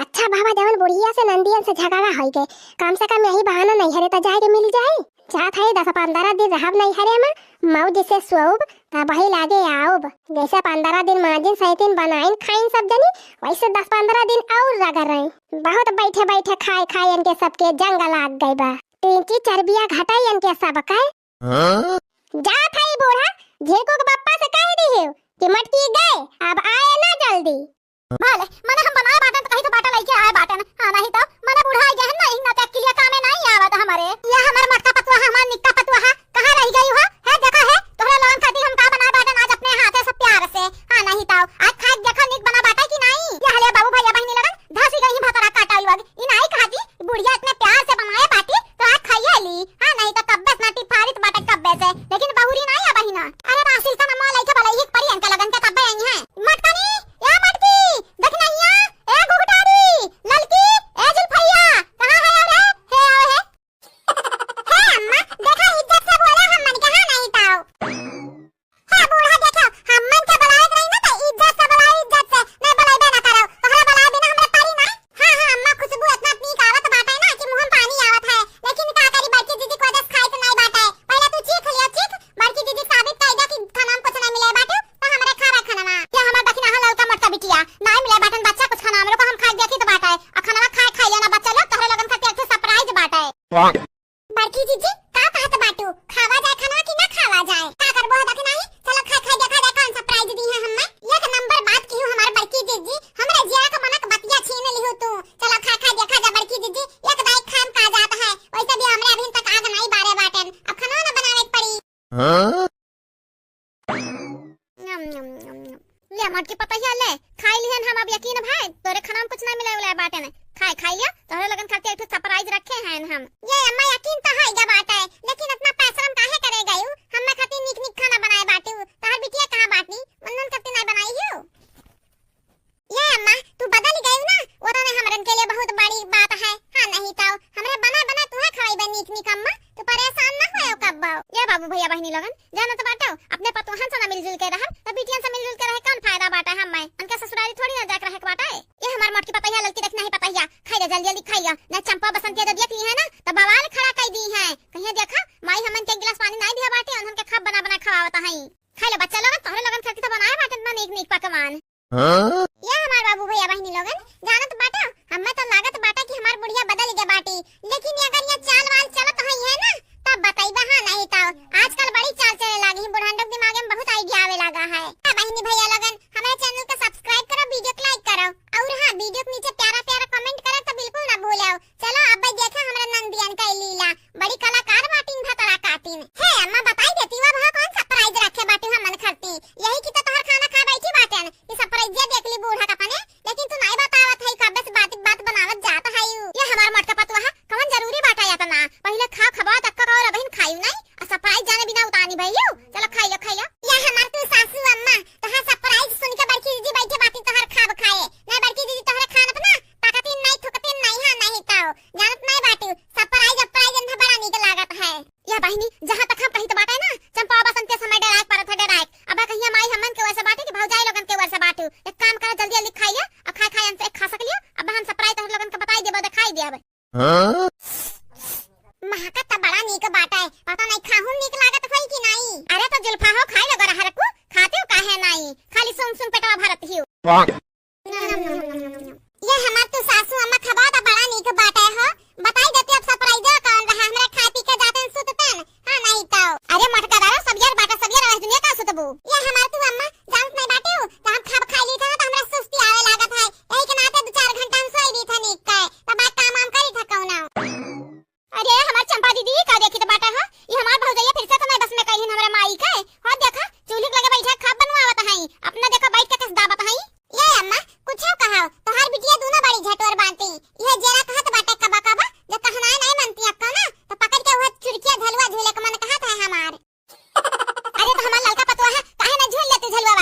अच्छा बाबा, जवन बुढ़िया से नंदियन से झगड़ा होई गए, कम से कम यही बहाना नैहरे त जाए के मिल जाए। जात है दस पन्द्रह दिन रहब नैहरे में, मौज से सोउब, तबही लागे आउब। जैसे पन्द्रह दिन माजिन सैतिन बनाइन खाइन सब जनी, वैसे दस पन्द्रह दिन और रगड़ रही। बहुत बैठे बैठे खाए खाए इनके सबके जंग लाग गई बा। टिंकी चर्बिया घटाई इनके सब के। हाँ? जात है बूढ़ा, झिरकू के बप्पा से कह दिहियो कि मटकी गए, अब आए ना जल्दी। भले, मने हम बनाए बाटन त कही तो बाटा लइके आए बाटन। हाँ, नहीं तो मने बूढ़ा आ गया है ना, इन्ना तक के लिए कामे नहीं आवत हमरे। ये हमर मटका पतुआ, हमार निक्का पतुआ, कहाँ रह गई हो? है, देखा है, तोहरे लोगन खातिर हम का बनाए बाटन आज अपने हाथे से प्यार से। हाँ, नहीं तो आज खाए देखा निक बना बाटा कि नहीं। ये हले बाबू भैया बहिनी लोगन, धसी गई भतरा काटा लोग। ई नहीं कहा जी, बुढ़िया इतने प्यार से बनाए बाटी, तो आज खाइए ली। हाँ, नहीं तो कब्बे से नाटी फारित बाटे कब्बे से, लेकिन बहुरी नहीं आ बहिना। अरे रासिल का नमवा लइके बलई हिक परी इनका लगन के तब्बे आई हैं। मटकनी, ए मटकी, देखनैया, ए घुघटारी, ललकी, ए जुल्फैया, कहाँ है रे? हे आओ हे। हे अम्मा, देखा इज्जत से बोला हम मन के हाँ नहीं ताओ। हे बूढ़ा, देखो, हमन के बुलाए के रही ना, तो इज्जत से बुलाओ, इज्जत से, नहीं बुलाइबे ना करो। तोहरा बुलाए बिना हमरे परी ना। हाँ, हाँ, अम्मा, खुशबू इतना नीक आवत बाटे ना कि मुँह में पानी आवत है। लेकिन का करी, बड़की दीदी को दस खाए तो नहीं बाटे। पहले तू चीख लिया, चीख, बड़की दीदी साबित कर दे कि खाना में कुछ नहीं मिले बाटे, तो हमरे खा रहा खाना। ये हमार दखिना है ललका मोटका बिटिया, नहीं मिले बाटन बच्चा कुछ खाना, हमरे को हम खाए देखी तो बाटे। आ खाना खाए, खाए लेना बच्चा लोग, तोहरे लोगन खातिर एक ठे surprise बाटे। बड़की जीजी, का कहत बाटू? खावा जाए खाना कि ना खावा जाए? का करबो है देख नाही? चलो खाए खाए देखा जाए कौन surprise दी है हम्मे। एक नंबर बात किहू हमार बड़की जीजी, हमरे जिया के मनक बतिया छीन लिहू तू। चलो खाए खाए देखा जा बड़की जीजी, एक दाई खाम का जात है, वैसे भी हमरे अभी तक आग नहीं बारे बाटन, अब खाना ना बनावे के पड़ी। हाँ? यम, यम, यम, यम। ले, मोटकी पतहिया ले, खाई लिहन हम अब यकीन भाई, तोरे खाना में कुछ ना मिले उले बाटे ने। खाए, खाई लिया, तोहरे लोगन खातिर एक ठो surprise रखे हैं हम। ये अम्मा यकीन तो है गा बाटे, लेकिन इतना पैसा हम काहे करे गयू? हम्मे खातिर नीक नीक खाना बनाए बाटू, तोहर बिटिया कहाँ बाटी? उन्हन खातिर नहीं बनाई हो। ये अम्मा, तू बदल गई ना, वो तो ने हमरन के लिए बहुत बड़ी बात है। हाँ, नहीं तो हमरे बना बना तुहे खवाइबे नीक नीक अम्मा, तू परेशान ना होयो कब्बो। ये बाबू भैया बहिनी लोगन, जानत बाटो, अपने पतोहन से ना मिलजुल के रहब, तो बिटियन से मिलजुल के रहे कौन फायदा बाटे हम्मे? उनके ससुरारी थोड़ी ना जाके रहे के बाटे। ये हमार मोटकी पतैया, ललकी देख नहीं पतैया, खाई ले जल्दी जल्दी खाई ले, ना चंपा बसंतिया जब देख ली है ना, तो बवाल खड़ा कर दी है। कहिए देखा, माई हमन के एक गिलास पानी नहीं दिया बाटे, उन्हन के खाब बना बना खवावत है। खाई ले बच्चा लोगन, तोहरे लोगन खातिर तो बनाए बाटे ना नीक नीक पकवान। हाँ? ये हमार बाबू भैया बहिनी लोगन, जानत बाटा, हमें तो लागत बाटा कि हमार बुढ़िया बदल गया बाटी, लेकिन ये अगर ये चाल वाल चलत होई है ना, तब बताइबा, हाँ नहीं तो आजकल बड़ी चाल चले लागी है, बुढ़ान लोग दिमाग में बहुत idea आवे लागा है। हाँ बहिनी भैया लोगन, हमारे channel को subscribe करो, video को like करो, और हाँ, video के नीचे प्यारा प्यारा comment करो तो बिल्कुल ना भूलो। चलो अब देखा हमरा नंदियन का लीला, बड़ी कलाकार बाटिन भतरा काटिन। हे अम्मा, बताई देती, वो भाव कौन surprise रखे बाटिन हमन खातिर? यही की तो तोहर खाना खा बैठी बाटेन, ये surprise देख ली बूढ़ा का पने, लेकिन तू नहीं बतावत है, कब्बे से बात बात बनावत जात है यू। ये हमार मोटका पतुआ है, कौन जरूरी बाटा इतना? पहले खाओ, खबाओ तक का और अबहिन खायू नहीं, और surprise जाने बिना उतानी भइयू। चलो खाई लो, खाई लो। ये हमार तू सासू अम्मा, तोहार surprise सुन के बड़की दीदी बैठे बाटी तोहार खाब खाए। नहीं बड़की दीदी तोहरे खान अपना पकतिन नहीं, थुकतिन नहीं, हाँ नहीं तो। जानत नहीं बाटू, surprise, surprise इनका बड़ा नीक लागत है। या बहिनी, जहाँ तक हम कही तो बाटे ना, चंपा बसंत के समय डराए के पड़त है, डराए। अब कहिया माई हमन के वैसे बाटे कि भौजाई लोगन के वैसे बाटू। एक काम करो, जल्दी जल्दी खाई लिया, अब खाए खाए हमसे एक खा सक लियो। अब हम surprise तोहर लोगन के बताई देबो, दिखाई देब। हाँ? महकत त बड़ा नीक बाटे, पता नहीं खाहू नीक लागत होई कि नहीं। अरे तो जुल्फा हो, खाई लो गरहर को, खाते हो काहे नहीं, खाली सुन सुन पेटवा भरत हियो। ये हमार तू सासू अम्मा खबा त बड़ा नीक बाटे हो। बताई देती अब surprise कौन रहा, हमरा खा पी के जातन सुततन। हाँ, नहीं तो। अरे मोटका दादा, सब यार बाटा, सब यार आज दुनिया का सुतबू। ये हमार तू अम्मा जानत नहीं बाटे हो, तो हम खाब खाई ली था ना, तो हमरा सुस्ती आवे लागत है। यही के नाते दो चार घंटा हम सोई ली था नीक के, तो बात काम वाम करी था कौनो। अरे हमार चंपा दीदी, का देखी तो बाटा हो, ये हमार भौजैया फिर से तो नहीं बस में कही हमारे माई के। हो देखा, चूल्ही के लगे बैठा खाब बनवावत है, अपना देखा बैठ के कस दाबत है। ये अम्मा, कुछ कहा, तोहार बिटिया दोनों बड़ी झटोर बांटी। ये जेरा कहत बाटे कबा कबा, जो कहनाए नहीं मनती अक्का ना, तो पकड़ के वह चुरकिया झलुआ झूले के मन कहत है हमार। अरे तो हमार ललका पतुआ है, काहे ना झूल लेती झलुआ?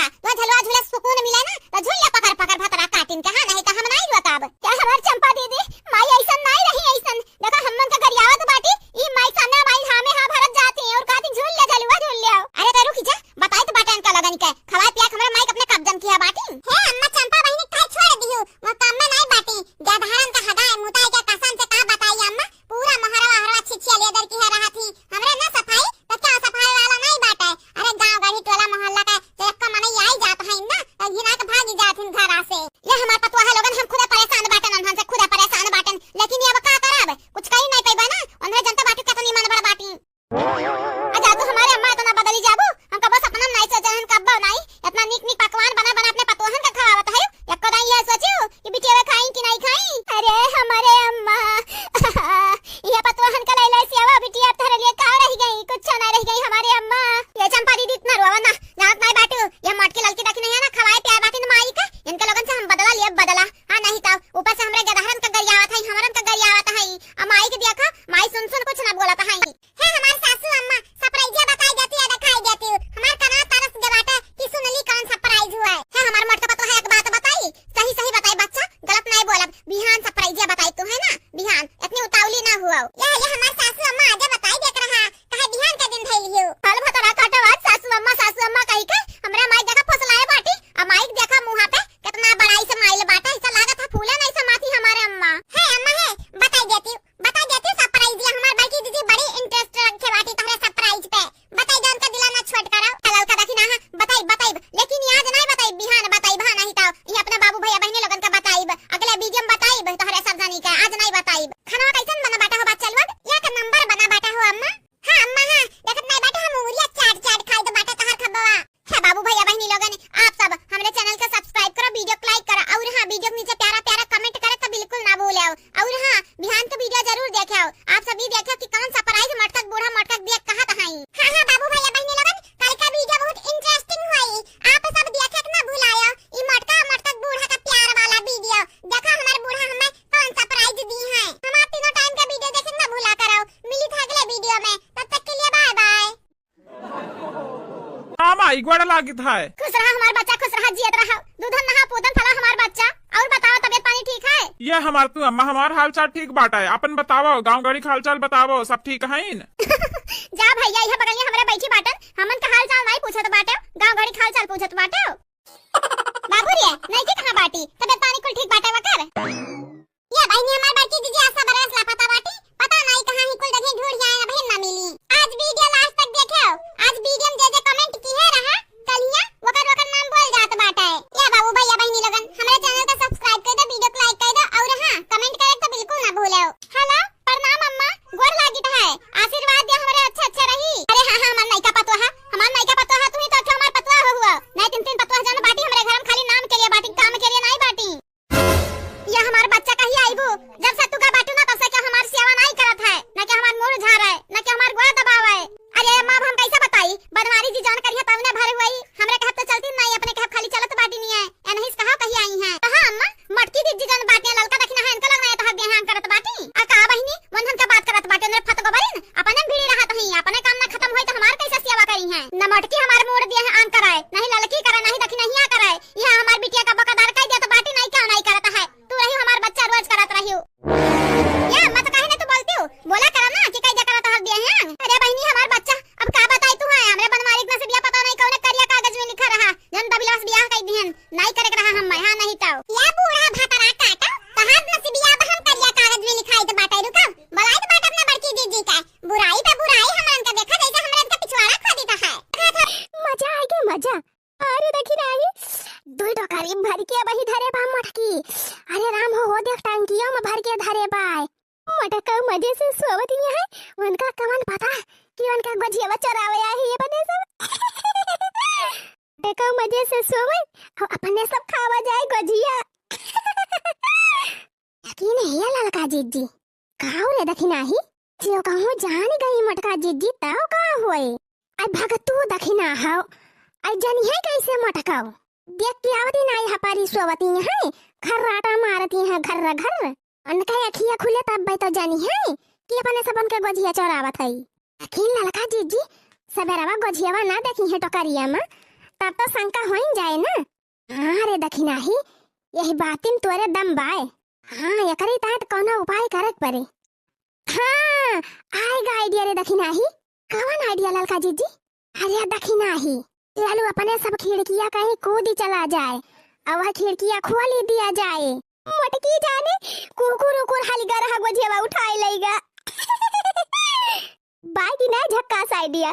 आई गोड़ लागित है। खुश रहा हमार बच्चा, खुश रहा, जियत रहा। दूधन नहा पूतन फला हमार बच्चा। और बताओ, तबियत पानी ठीक है? ये हमार तू अम्मा, हमार हाल चाल ठीक बाटे। अपन बताओ, गाँव गड़ी के हाल चाल बताओ, सब ठीक हईन? जा भैया, इहे बगलिया हमरे बैठी बाटन, हमन का हाल चाल नाई पूछत बाटे, गाँव गड़ी के हाल चाल पूछत बाटे। बाबू रे, नइकी कहाँ बाटी? तबियत पानी कुल ठीक बाटे वकर? ये बहिनी हमार बड़की दीदी आशा बरस लापता बाटी, पता नाई कहाँ ही कुल जगह ढूंढ आए, अबहिन ना मिली। आज वीडियो लास्ट तक देखे, आज वीडियो में जे जे कमेंट किहे रहा, कलिया वकर वकर नाम बोल जात बाटे। ये बाबू भैया बहिनी लोगन, हमरे चैनल का सब्सक्राइब कर दो, वीडियो को लाइक कर दो और हाँ, कमेंट करे तो बिल्कुल ना भूलो। हेलो, प्रणाम अम्मा, गोर लागित है, आशीर्वाद दे हमरे अच्छे अच्छे रही। अरे हाँ हाँ, हमार नइका पतोहा, हमार नइका पतोहा, तू ही तो अच्छा हमार पतोहा हो हुआ, नहीं तीन तीन पतोहा जन बाटी हमरे घर में, खाली नाम के लिए बाटी, काम के लिए नहीं बाटी। या हमार बच्चा कहिया आइबू? जब से तू का बाटू ना, तब से केहू हमार सेवा नाई करत है, ना केहू हमार मूड़ झारे, ना केहू हमार गोड़ दबावे। अरे अम्मा, अब हम कैसे बताई? बनवारी जी जौन करिहे तब ने भर हुई। हमरे कहब तो चलती नाई, अपने कहब खाली चलत बाटी नहीं है। ए नहीं से कहा कहिया आई हैं। कहा अम्मा, मटकी जी जौन बाटे, ललका दखिना है, इनका लग ना ये तोहर देहान करत बाटी। आ का बहिनी, वंदन का बात करत बाटे, उन्हें फत गोबरिन, अपने में भिड़ी रहत हई, अपने काम ना खत्म होई तो हमार कैसे सेवा करी हैं? न मटकी हमार मूड़ दिए हैं आन कराए, नहीं ललकी करे, नहीं दखिनहिया करे। यहाँ हमार बिटिया का बकादार कह दिया तो बाटी नहीं क्या नहीं करत है। तू रही हमार बच्चा रोज करत रही हो। ये मत काहे ना तू बोलती हो? बोला करा ना कि कह दिया करत हर दिए हैं। अरे बहिनी हमार बच्चा, अब का बताई तू है? हमरे बनवारी इतना से बिया पता नहीं कौन करिया कागज में लिखा रहा। जन दबिलास बियाह कह दिहन, नहीं करे के रहा हम मैं, हाँ नहीं तो। या बूढ़ा भतरा काटा, कहाँ इतना से बिया हम करिया कागज में लिखाई तो बाटे रुका। बोलाई तो बाटे अपना बड़की दीदी का। बुराई पे बुराई हमन का देखा जैसे हमरे इनका पिछवाड़ा खोदी तो है। मजा आएगी मजा। अरे देखी नाही, दुई टोकरी भर के अबही धरे बा मटकी। अरे राम हो, हो देख टंकियों में भर के धरे बा। मटका मजे से सोवत ही है, उनका कवन पता कि उनका गोझियावा चोरावे आई है अपने सब। मटका मजे से सोवे, और अपने सब खावा जाए गोझिया। यकीन है ललका जिज्जी, काऊ रे दखिनाही, जो कहूँ जान गई मटका जिज्जी तब का होए। आई भगतू दखिना हौ, आई जनिहे कैसे मटकाऊ। देख के आवती नाई हपारी सोवती है, खर्राटा मारती है घर्र घर्र। उनके अखिया खुले तब तो जनिहे कि अपने सबन के गोझिया चोरावत है। अखिन ललका जिज्जी, सबेरवा गोझियावा ना देखी है टोकरिया में, तब तो शंका होइन जाए ना। हाँ रे दखिनाही, यही बातिन तोरे दम बाय। हाँ, एकरी तहत कौनो उपाय करे के पड़े। हाँ, आएगा idea रे दखिनाही। कवन idea ललका जिज्जी? अरे दखिनाही, लालू अपने सब खिड़किया कहीं कूदी चला जाए, और वह खिड़किया खोली दिया जाए। मोटकी जाने, कुकुर उकुर हाली गरहा गोझेवा उठाए लइगा। बाय कि ना झक्कास idea।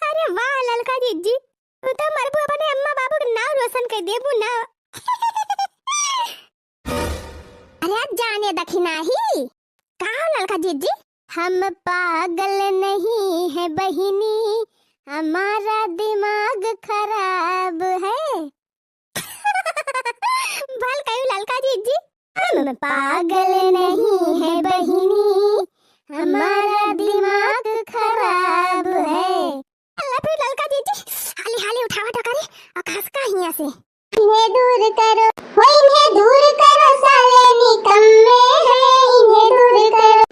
अरे वाह ललका जिज्जी, तू तो मरबू अपने अम्मा बाबू के नाव रोशन कर देबू ना। अरे जाने दखिनाही, का हो ललका जिज्जी? हम पागल नहीं है बहिनी, हमारा दिमाग खराब है। भल कही ललका जिज्जी। हम पागल नहीं है बहिनी, हमारा दिमाग खराब है। अल्लाह फिर ललका जिज्जी, हाली हाली उठावा टोकरी और घास का हिया से। इन्हें दूर करो, हो इन्हें दूर करो, साले निकम्मे हैं, इन्हें दूर करो।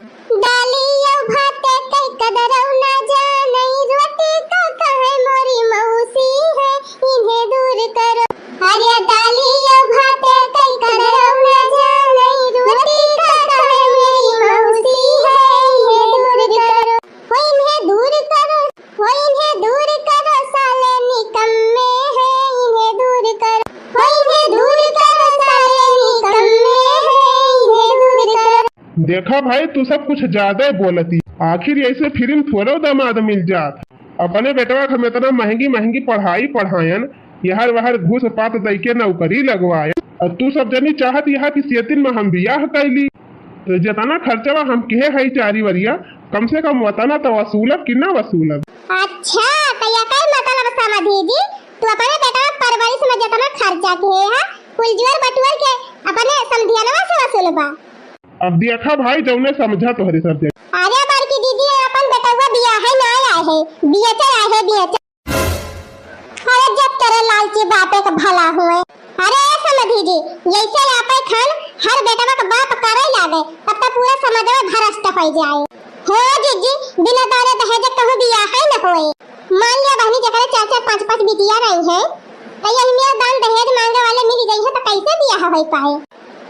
डालियो भाते कई कदरौ ना जाने, रोटी का कहे मोरी मौसी है, इन्हें दूर करो। अरे डालियो भाते कई कदरौ ना जाने, रोटी का कहे मेरी मौसी है, इन्हें दूर करो, हो इन्हें दूर करो, हो इन्हें दूर करो, साले निकम्मे हैं, इन्हें दूर करो, हो इन्हें दूर करो, साले निकम्मे हैं, इन्हें दूर करो। देखा भाई, तू सब कुछ ज्यादा बोलती। आखिर ऐसे फिर थोड़ो दामाद मिल जात। अपने बेटवा के हम इतना महंगी महंगी पढ़ाई पढ़ायन, यहर वहर घूस पात दई के नौकरी लगवायन, और तू सब जनी चाहत यह कि सेतिन में हम बियाह कैली। तो जितना खर्चवा हम किहे हई चारी वरिया, कम से कम वतना तो वसूलब कि ना वसूलब? अच्छा, तो यकर मतलब समधी जी, तू अपने बेटवा परवरिश में जितना खर्चा किहे है, कुल जोर बटुअर के अपने समधियनवा से वसूलबा? अब देखा भाई, जौने समझा तोहरे सब जने। अरे बड़की दीदी, अपन बेटवा बियाहे ना आए है, बियाचे आए है, बियाचे। अरे जब तेरे लालची बापे का भला हुए। अरे समधी जी, जैसे आपे खान हर बेटवा का बाप करे लागे, तब तो पूरा समाजवा भ्रष्ट हो जाए। हो जीजी, बिना दान दहेज कहूँ बियाह है न होए। मान लिया बहिनी, जेकरे चार चार पाँच पाँच बिटिया रही हैं, तो यही में दान दहेज मांगे वाले मिल गई है, तो कैसे बियाह हो पाए?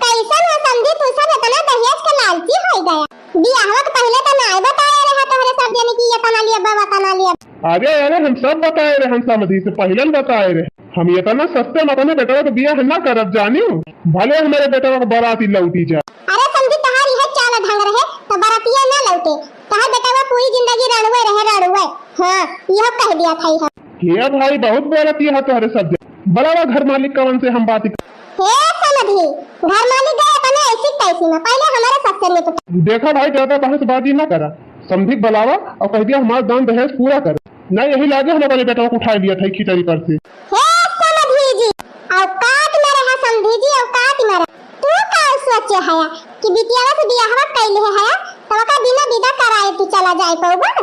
कैसन हो समधी, तू सब इतना दहेज के लालची हो गया। बियाहवा के पहले तो नाय बताए रहे तोहरे सब जने कि ये तना लिया, बाबा तना लिया। अरे, अरे, हम सब बताए रहे, हम समधी से पहले न बताए रहे। हम इतना सस्ते में अपने बेटवा के बियाह ना करब जानियो, भले हमारे बेटवा के बाराती लौटी जाए। अरे समधी, तहार यह चाल ढंग रहे तो बरातिया ना लौटे, तहार बेटवा पूरी जिंदगी रड़ुए रहे, रड़ुए। हाँ, यह कह दिया था यह। हे भाई, बहुत बोलत यह तोहरे सब जन। बलावा घर मालिक कवन से हम बात। हे समधी, घर मालिक गए अपने ऐसी तैसी में, पहले हमारे ससुर में तो। देखा भाई, ज्यादा बहसबाजी ना करा, समधी बलावा और कह दिया हमारा दान दहेज पूरा कर। नहीं, यही लागे हम अपने बेटवा को उठा लिया था खिचड़ी पर से। हे समधी जी, औकात में रहा समधी जी, औकात में रहा। तू का सोचे हया कि बिटियावा से बियाहवा कैले है हया, तो ओका बिना विदा कराए तू चला जाए पौबा?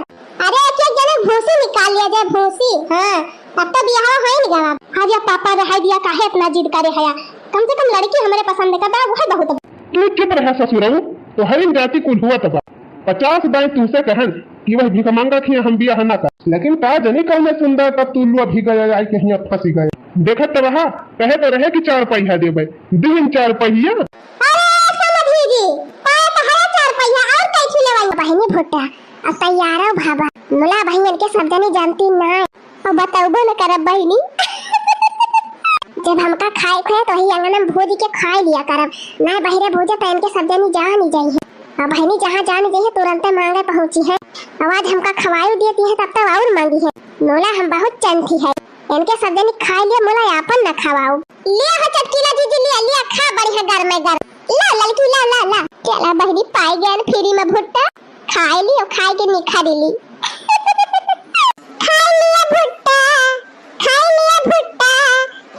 अरे एक एक जने भूसी निकाल लिया जाए, भूसी। हाँ, तब तो बियाहवा होई न गवा। हाँ भैया, पापा रहाई दिया, काहे इतना जिद करे हया? कम से कम लड़की हमरे पसंद का बा, वह बहुत बा। तू चुप रहा ससुरऊ, तोहरी जाति कुल हुआ तबा। पचास बाई तुमसे कहन कि वह भिखमंगा थी, हम बियाह ना कर। लेकिन का जनी कौन सुंदर का तुल्लू अभी गया, आई कहीं अब फंसी गए। देखत तो रहा, कहे तो रहे कि चार पहिया देबे, दिन चार पहिया। अरे समधी जी, पाए तो हरे चार पहिया और कैसे लेवाई? बहिनी भुट्टा, अब तैयार हो भाबा। मुला बहिन के सब जनी जानती ना, और बतौबो न करब बहिनी। जब हमका खाए के है तो वही अंगन में भूज के खाए लिया करब, ना बहिरे भूजे तो इनके सब जनी जान ही जाई है। अब बहिनी जहाँ जान गई है, तुरंते मांगे पहुँची है। आवाज हमका खवाई देती है, तब तक और मांगी है। नोला हम बहुत चंथी है, इनके सब जनी खाए लिए, मोला आपन न खवाओ। ले हो चटकीला जीजी, ले, ले खा, बढ़िया गरमे गरम। ला ललकी, ला, ला, ला। चला बहिनी, पाई गए फ्री में भुट्टा, खाए ली और खाए के निखारी ली। खाए लिया भुट्टा, खाए लिया भुट्टा,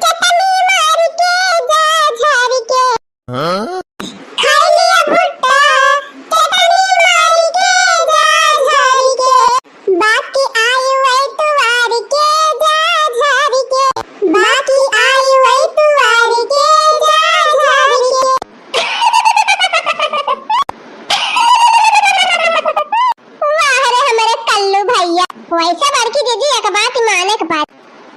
चटनी मार के जा झार के। हाँ? खाई लिया भुट्टा, चटनी मारी के जा झारी के। बाकी आई वही तुवारी के जा झारी के। बाकी आई वही तुवारी के जा झारी के। वाह रे हमरे कल्लू भैया, वैसे बड़की दीदी एक बात माने के बात।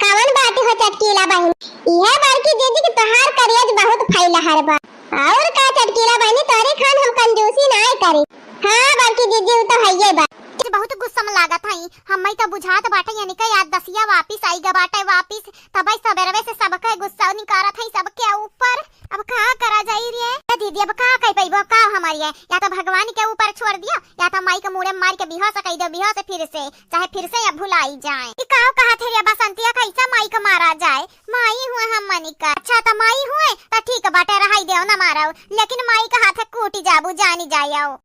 कवन बात हो चटकीला बहिन? इहे बड़की दीदी के तोहार करेज बहुत फैला हर बा। और का चटकीला बहिनी, तोरे खान हम कंजूसी नाय करी। हाँ बड़की दीदी, उ तो हइये बा। आज बहुत गुस्सा में लागत हई, हम्मई तो बुझात बाटे यानी का याद दसिया वापिस आई ग बाटे वापिस, तबई सबेरवे से सबके गुस्सा निकारत हई सबके ऊपर। अब का करा जाई रे? ए दीदी, अब का कह पइबो, का हमारी है? या तो भगवान के ऊपर छोड़ दियो, या तो माई के मुड़े मार के बेहोश कइ दो, बेहोश फिर से, चाहे फिर से या भुलाई जाए। ई का कहत है रे बसंतिया, कैसा माई के मारा जाए? माई हुए हम मनिका। अच्छा, त माई हुए, त ठीक बाटे, रहाई देव, न मारव, लेकिन माई का हाथ कूटी जाबू, जानी जायव।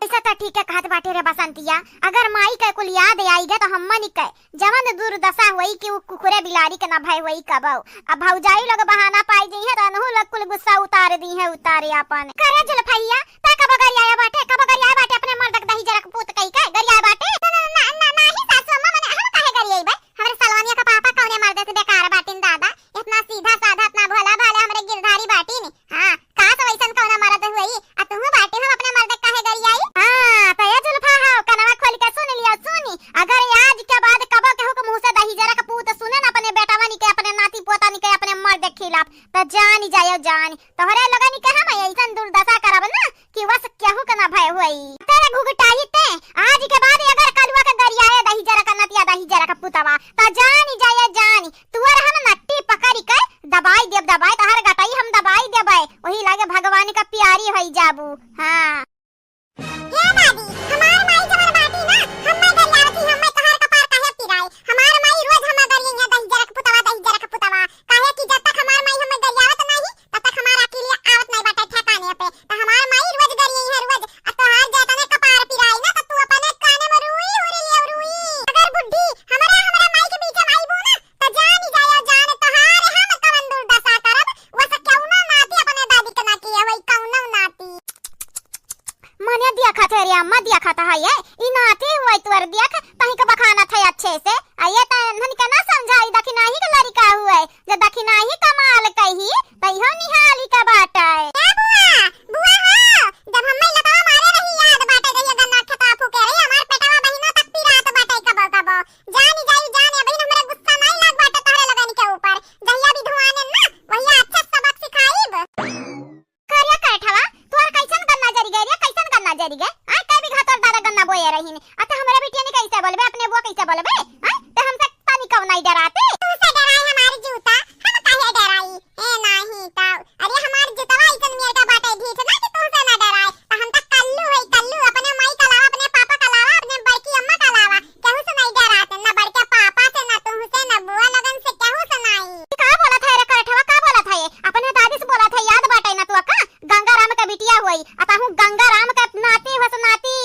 ऐसा त ठीक है कहत बाटे रे बसंतिया, अगर माई के कुल याद आई गए तो हम मनिका जवन दुर्दशा होई कि उ कुकुरे बिलारी के ना भय होई कबो। अब भौजाई लोग बहाना पाई दी है, त अनहु लोग कुल गुस्सा उतार दी है, उतारे आपन। करे जुल्फैया, ता कब गरियाया बाटे, कब गरियाया बाटे अपने मर्द के दही जरक पूत कही के गरियाया बाटे? ना, ना, ना, ना, नाही सासू अम्मा, मने हम काहे गरियाई बे? हमरे सलवानिया का पापा कौने मर्द से बेकार बाटिन दादा? इतना सीधा साधा, इतना भोला भाला हमरे गिरधारी बाटिन। हाँ, काश वैसन कौना मर्द हुई, आ तुहू बाटे हम अपने मर्द काहे गरियाई? हाँ, त ए जुल्फा हो, कनवा खोल के सुन लिया, सुनी। अगर आज के बाद कबो केहू के मुंह से दही जरक पूत सुने न अपने बेटवन के, अपने नाती पोतन के, अपने मर्द के खिलाफ, त जानी जायो जानी। तोहरे लोगन के हम ऐसन दुर्दशा करब ना कि बस केहू के ना भय होई। तेरे घुघटाई ते, आज के बाद अगर कलुआ के गरियाए दही जरक नतिया दही जरक पुतवा, त जानी जाए जानी, तुअर हम नट्टी पकड़ के दबाई देब, दबाई तहर गटाई हम दबाई देबै, वही लागे भगवान का प्यारी होई जाबू। हाँ। हे दादी, हमार माई जवन बाटी ना, हम्मे गरियावत ही, हम्मे तोहार कपार काहे पिराई? हमार माई रोज हम्मे गरियाई है, "दही जरक पुतवा, दही जरक पुतवा।" काहे कि जब तक हमार माई हम्मे गरियावत नाही, तब तक हमार अकेलिया आवत नाही बाटे ठिकाने पे। त हमार माई रोज गरियाई है, रोज। आ तोहार जे तने कपार पिराई ना, त तू अपने काने में रुई हुरी लियो, रुई। अगर बुढ़ी हमरा, हमरा माई के बीच में आईबू ना, त जानी जाया जान तोहार हम कवन दुर्दशा करब, वस कौनो नाती अपने दादी के ना किए होई, कौनो नाती। मने दिया खाते रे अम्मा, दिया खाता है ये। ई नाती हुआ तुअर दिया खा, तहीं का बखाना था अच्छे से। आ ये त नन के ना समझाई, दखिनाही के लड़का हुए, जो दखिनाही कमाल कही, त इहो निहाली का बाटे। ए बुआ, बुआ हो, जब हम्मे लतवा मारे रही याद बोलबे, हैं? ते हमसे तनिकउ नाहीं डराते? तुमसे डराए हमार जूता, हम काहे डराई? ए नाहीं त, अरे हमार जूतवा अइसन मेर का बाटे ढीठ ना कि तुमसे ना डराए। त हम त कल्लू हई, कल्लू, अपने माई का अलावा, अपने पापा का अलावा, अपने बड़की अम्मा का अलावा केहू से नाहीं डराते, ना बड़के पापा से, ना तुमसे, ना बुआ लोगन से, केहू से नाहीं। ई का बोलत है रे करठवा, का बोलत है? अपने दादी से बोलत है, याद बाटे ना तू का? गंगाराम के बिटिया होई, आ ताहू गंगाराम के नाती होस नाती।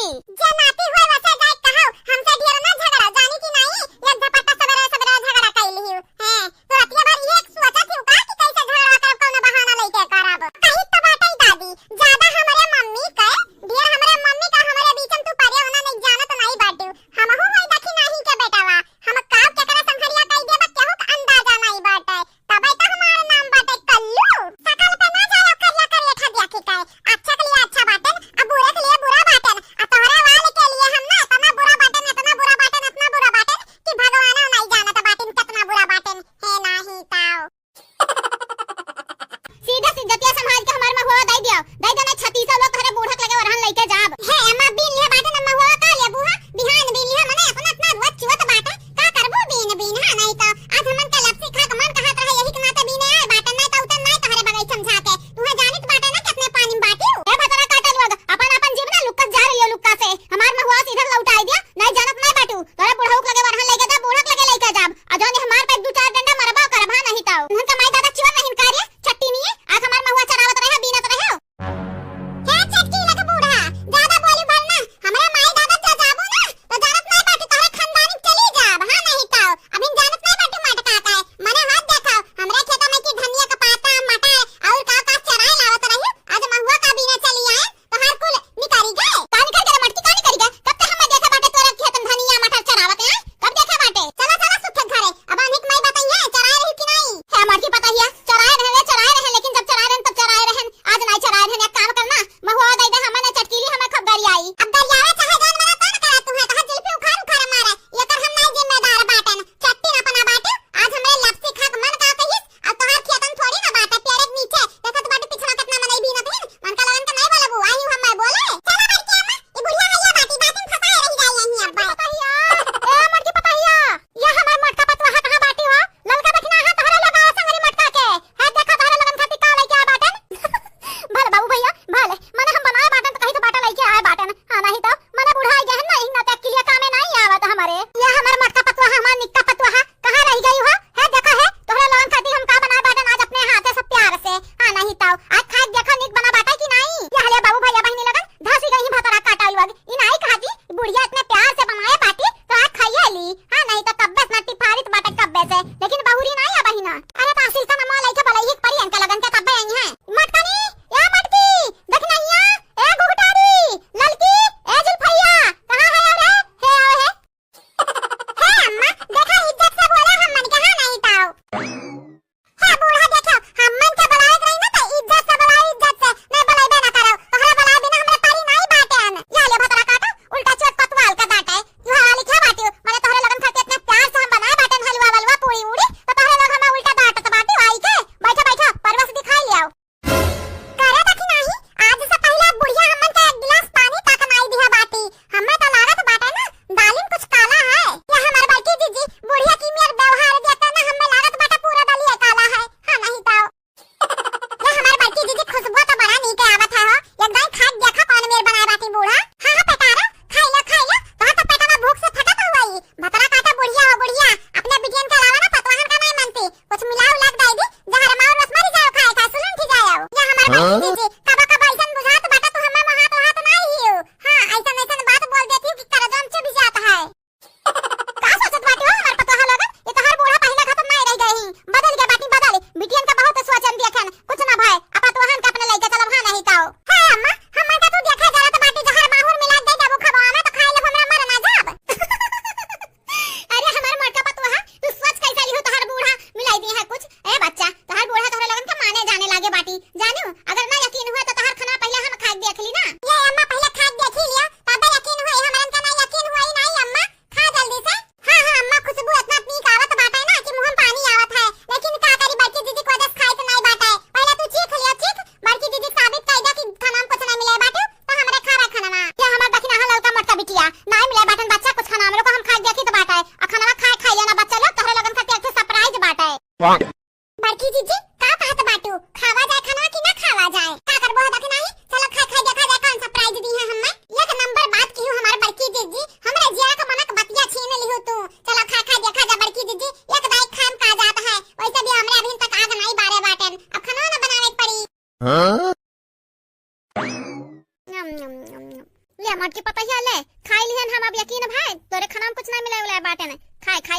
जे नाती होई वसे जाए कहो, हमसे ढेर ना झगड़ा, जानी कि नाहीं?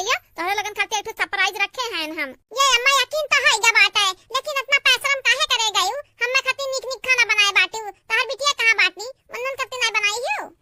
या तोहरे लोगन खातिर एक ठो surprise रखे हैं हम। ये अम्मा, यकीन तो है गा बाटे, लेकिन इतना परिश्रम काहे करे गयू? हम्मे खातिर नीक नीक खाना बनाए बाटू, तोहर बिटिया कहाँ बाटी? उन्हन खातिर नहीं बनाई हो?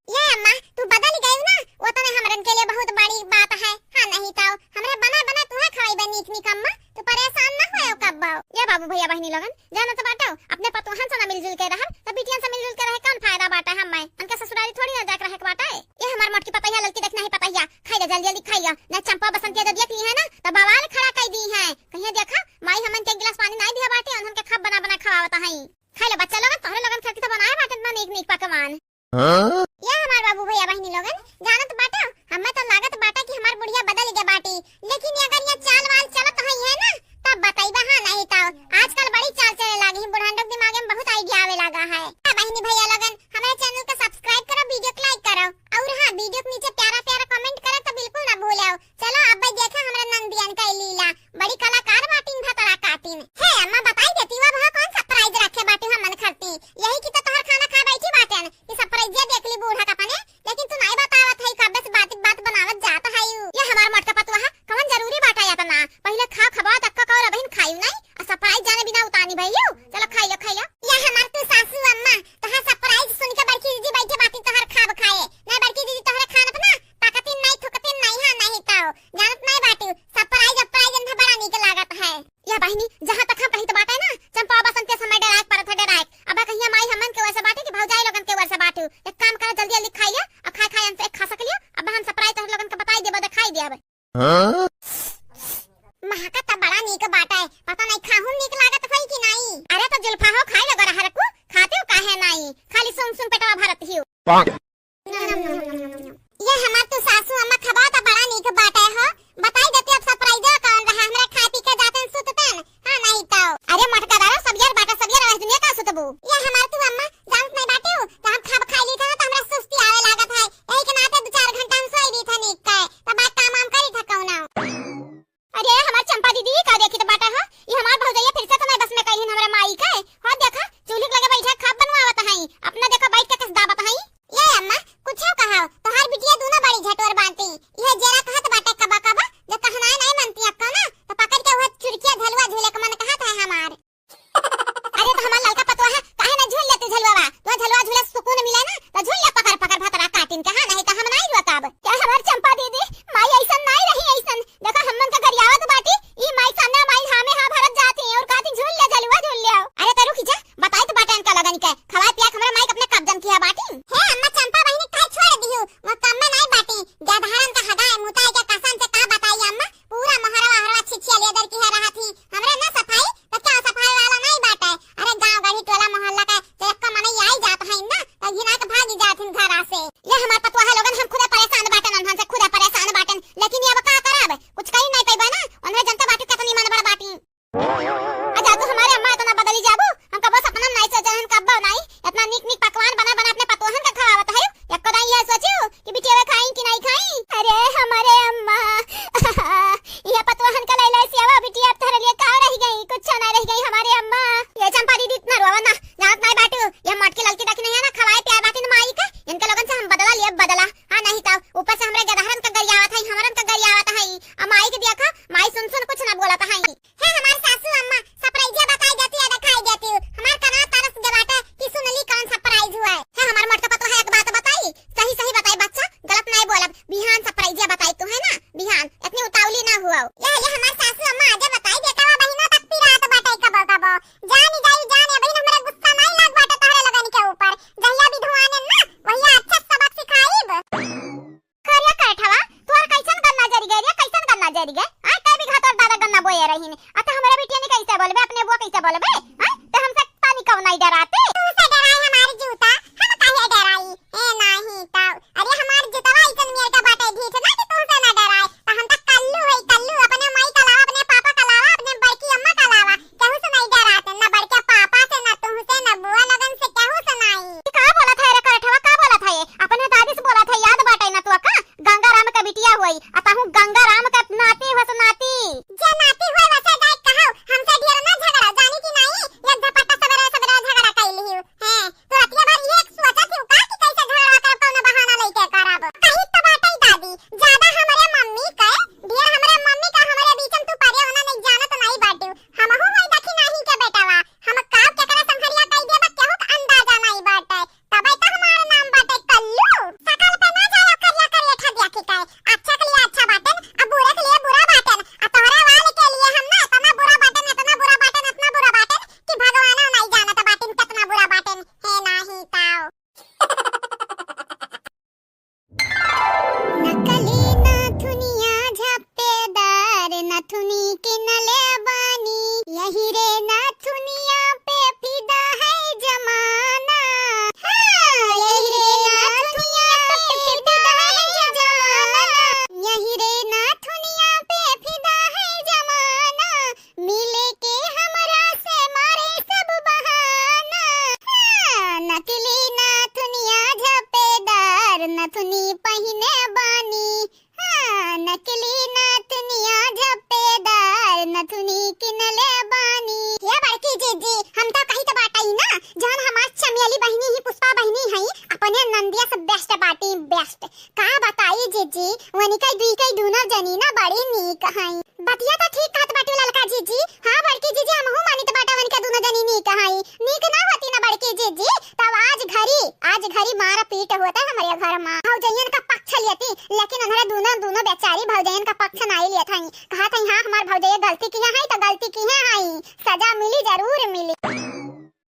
ये अम्मा, तू बदल गयू ना, वो तने हमरन के लिए बहुत बड़ी बात है। हाँ, नहीं तो हमरे बना बना तुहे खवाइबे नीक नीक अम्मा, तू परेशान ना होयो कब्बो। ये बाबू भैया बहिनी लोगन, जानत बाटो, अपने पतोहन से ना मिलजुल के रहब, त बिटियन से मिलजुल के रहे कौन फायदा बाटे हम्मे? उनके ससुरारी थोड़ी ना जाके रहे के बाटे। ये हमार मोटकी पतैया, ललकी देख नहीं पतैया, खाई ले, जल्दी जल्दी खाई ले, ना चंपा बसंतिया जब देख ली है ना, त बवाल खड़ा कर दी है। कहिया देखा, माई हमन के एक गिलास पानी नहीं दिया बाटे, उन्हन के खब बना बना खवावत है। खाई ले बच्चा लोगन, तोहरे लोगन खातिर तो बनाए बाटे इतना नीक नीक पकवान। हाँ? ये हमार बाबू भैया बहिनी लोगन, जानत बाटा, हमें तो लागत बाटा कि हमार बुढ़िया बदल गया बाटी, लेकिन ये अगर ये चाल वाल चलत है, है ना, तब बताइबा। हाँ, नहीं तो आजकल बड़ी चाल चले लागी है, बुढ़ान लोग दिमाग में बहुत idea आवे लागा है। हाँ, बहिनी भैया लोगन, हमारे channel को subscribe करो, video को like करो, और हाँ, video के नीचे प्यारा प्यारा comment करे तो बिल्कुल ना भूलो। चलो, अब भाई देखा हमरा नंदियन का लीला, बड़ी कलाकार बाटिन, भतरा काटिन। हे अम्मा, बताई देती, वो वहाँ कौन surprise रखे बाटी हमन खातिर? यही की तो तोहर खाना खा बैठी बाटेन, कि surprise देख ली बूढ़ा का पने, लेकिन तू नहीं बतावत है, कब्बे से बात बात बनावत जात है। ये हमार मोटका पतुआ है, कौन जरूरी बाटा इतना? पहले खा खबा तक का और अबहिन खायू नहीं, आ surprise जाने बिना उतानी भइयू। चलो खाई लो, खाई लो। ये हमार तू सासू अम्मा, तोहर surprise सुन के बड़की दीदी बैठे बाटी तोहर खाब खाए। नहीं बड़की दीदी तोहरे खान अपना ताकतिन नहीं, थुकतिन नहीं, हाँ नहीं तो। जानत नहीं बाटू, surprise, surprise इन्हें बड़ा नीक लागत है। या बहिनी, जहाँ तक हम कहित बाटे ना, चंपा बसंत के समय डराए के परत है, डराए के। अब कहिया माई हमन के वैसे बाटे कि भौजाई लोगन के वैसे बाटू। एक काम करा, जल्दी जल्दी खाई लिया, अब खाए खाए हमसे एक खा सक लिया। अब हम surprise तोहरे लोगन के बताई देबो, दिखाई देब। हाँ? महका त बड़ा नीक बाटे, पता नहीं खाहू नीक लागत होई कि नहीं। अरे तो जुल्फा हो, खाई लो गरहर को, खाते हो काहे नहीं, खाली सुन सुन पेटवा भरत ही हो। ये हमार तू सासू अम्मा खबा त बड़ा नीक बाटे हो। बताई देती अब surprise कौन रहा, हमरा खाए पी के जातन सुततन। हाँ, नहीं तो। अरे मोटका दादा, सब यार बाटा, सब यार रह दुनिया का सुतबू। ये हमार तू अम्मा, जानत नहीं बाटू, तो हम खाब खाई ली था ना, तो हमरा सुस्ती आवे लागत है। यही के नाते दो चार घंटा हम सोई ली था नीक के, तो बात काम वाम करी था कौनो। अरे हमार चंपा दीदी, का देखी तो बाटा हो, ये हमार भौजैया फिर से तो नहीं बस में कही हमरा माई के। हो देखा, चूल्ही के लगे बैठा खाब बनवावत है, अपना देखा बैठ के कस दाबत है। ये अम्मा, कुछ कहा, तोहार बिटिया दोनों बड़ी झटोर बाटी। ये जेरा कहत बाटे कबा कबा, जब कहनाए नहीं मनती अक्का ना, तो पकड़ के वह चुरकिया झलुआ झूले के मन कहत है हमार। अरे तो हमार ललका पतुआ है, काहे ना झूल लेती झलुआ बा? तो झलुआ झूले सुकून मिले ना, तो झूल ले पकड़ पकड़ भतरा काटिन के, हाँ, नहीं तो हम नहीं रुआ काब। क्या हमार चंपा दीदी, माई ऐसन नहीं रही, ऐसन। देखा हमन का गरियावत बाटी, ई माई सामने माई हाँ में हाँ भरत जाती है और कहती झूल ले झलुआ झूल ले आओ। अरे तो रुक जा, बताई तो बाटे इनका लगन के, खवाए पिया के हमरा माई के अपने कब्जन किया बाटी। हे अम्मा चंपा बहिनी काहे छोड़ दिहू? वो काम में नहीं बाटी, गधारन का हगाए मुताई के कसम से का बताई अम्मा, पूरा मोहरवा हरवा छिछिया लेदर की है रहा थी, हमरे ना सफाई तो क्या सफाई वाला नहीं बाटे। अरे गांव गढ़ी टोला मोहल्ला का तो एक मने आई जात है ना, तो घिना के भागी जात हिन घरा से। ये हमार पतुआ लोगन हम खुदे परेशान बाटन, उन्हन से खुदे परेशान बाटन, लेकिन ये अब का करब, कुछ कही नहीं पैबा ना, उन्हें जनता बाटी कितनी मन बड़ बाटी। आ जा तू हमारे अम्मा इतना बदली जाबू, हम कबो सपना में नहीं सोचे हन, कब्बो नहीं। इतना नीक नीक पकवान बना बना अपने पतोहन का खवावत है। एको दाई यह सोचू कि बिटिया खाई कि नहीं खाई। अरे हमारे अम्मा, यह पतोहन का लैला से अब बिटिया अब तोहरे लिए का रह गई, कुछ ना रह गई हमारे अम्मा। ये चंपा दीदी इतना रोवा ना, जानत नहीं बाटू, ये मोटकी ललकी देखी नहीं है ना, खवाए प्यार बाटी ना माई के, इनके लोगन से हम बदला लिए बदला। हाँ नहीं तो ऊपर से हमरे गदहरन का गरियावत है, हमरन का गरियावत है। अब माई के देखा, माई सुन सुन कुछ ना बोलत है। हे हमार सासू अम्मा, surprise बताई देती है, दिखाई देती हूँ। हमार कना तरस गया बाटे कि सुनली कौन surprise हुआ है। हे हमार मोटका पतोह, एक बात बताई, सही सही बताई बच्चा, गलत नहीं बोलब। बिहान surprise बताई तू है ना, बिहान इतनी उतावली ना हुआ। ये, ये हमार सासू अम्मा आजे बताई, बेटा वा बहिना तक पिरात बाटे कबो कबो। जानी जाई जान, अबहिन हमरा गुस्सा नहीं लाग बाटे तोहरे लगन के ऊपर। जहिया विधवान ना, वहिया अच्छा सबक सिखाईब। अरे करेठवा, तोहर कैसन गन्ना जरि गए रे, कैसन गन्ना जरि गए? आय, कै बीघा तोर दादा गन्ना बोए रहिन, आ त हमरे बिटिया ने कैसे बोलबे, अपने बुआ कैसे बोलबे? आय, त हमसे पानी कब नहीं डराते? तुमसे डराए हमार जूता, हम काहे डराई? ए नाही त, अरे हमार जूतवा ऐसन मेर का बाटे ढीठ ना कि तुमसे ना डराए। त हम त कल्लू है, कल्लू, अपने माई का अलावा, अपने पापा का अलावा, अपने बड़की अम्मा का अलावा केहू से नहीं डराते, ना बड़के पापा से, ना तुमसे, ना बुआ लगन से, केहू से नहीं। ई का बोलत है रे करेठवा, का बोलत है? अपने दादी से बोलत है, याद बाटे ना तू का? गंगा राम के बिटिया होई, आ ताहू गंगा राम के नाती हो, सो नाती। जे नाती होए वसे जाए कहो, हमसे ढेर ना झगड़ा, जानी कि नहीं? एक झपट्टा सबेरे सबेरे झगड़ा कइली हूँ। हैं, तो रतिया भर ये सोचत हूँ का कि कैसे झगड़ा करब, कौनो बहाना लेके करब। कही तो बाटे दादी, ज्यादा हमरे नकली नथुनिया झप्पेदार नथुनी किनले बानी। ये बड़की जीजी, हम तो कहित बाटई ना, जौन हमार चमेली बहिनी ही पुष्पा बहिनी हई, अपने नंदिया से best बाटी, best। का बताई जीजी, वनिका दुई के दुनो जनी ना बड़ी नीक हई। बतिया तो ठीक कहत बाटी ललका जीजी। हाँ बड़की जीजी, हमहू मानित बाटा वनिका दुनो जनी नीक हई। नीक ना होती ना बड़की जीजी, तब आज घरी, आज घरी मार पीट होत हमरे घर मा। भौजइयन का पक्ष लेती, लेकिन उन्हरे दुनो, दुनो बेचारी भौजइयन का पक्ष नाई लेत हई। कहत हई, हाँ, हमार भौजइया गलती किहे हई, तो गलती किहे हई, सजा मिली, जरूर मिली।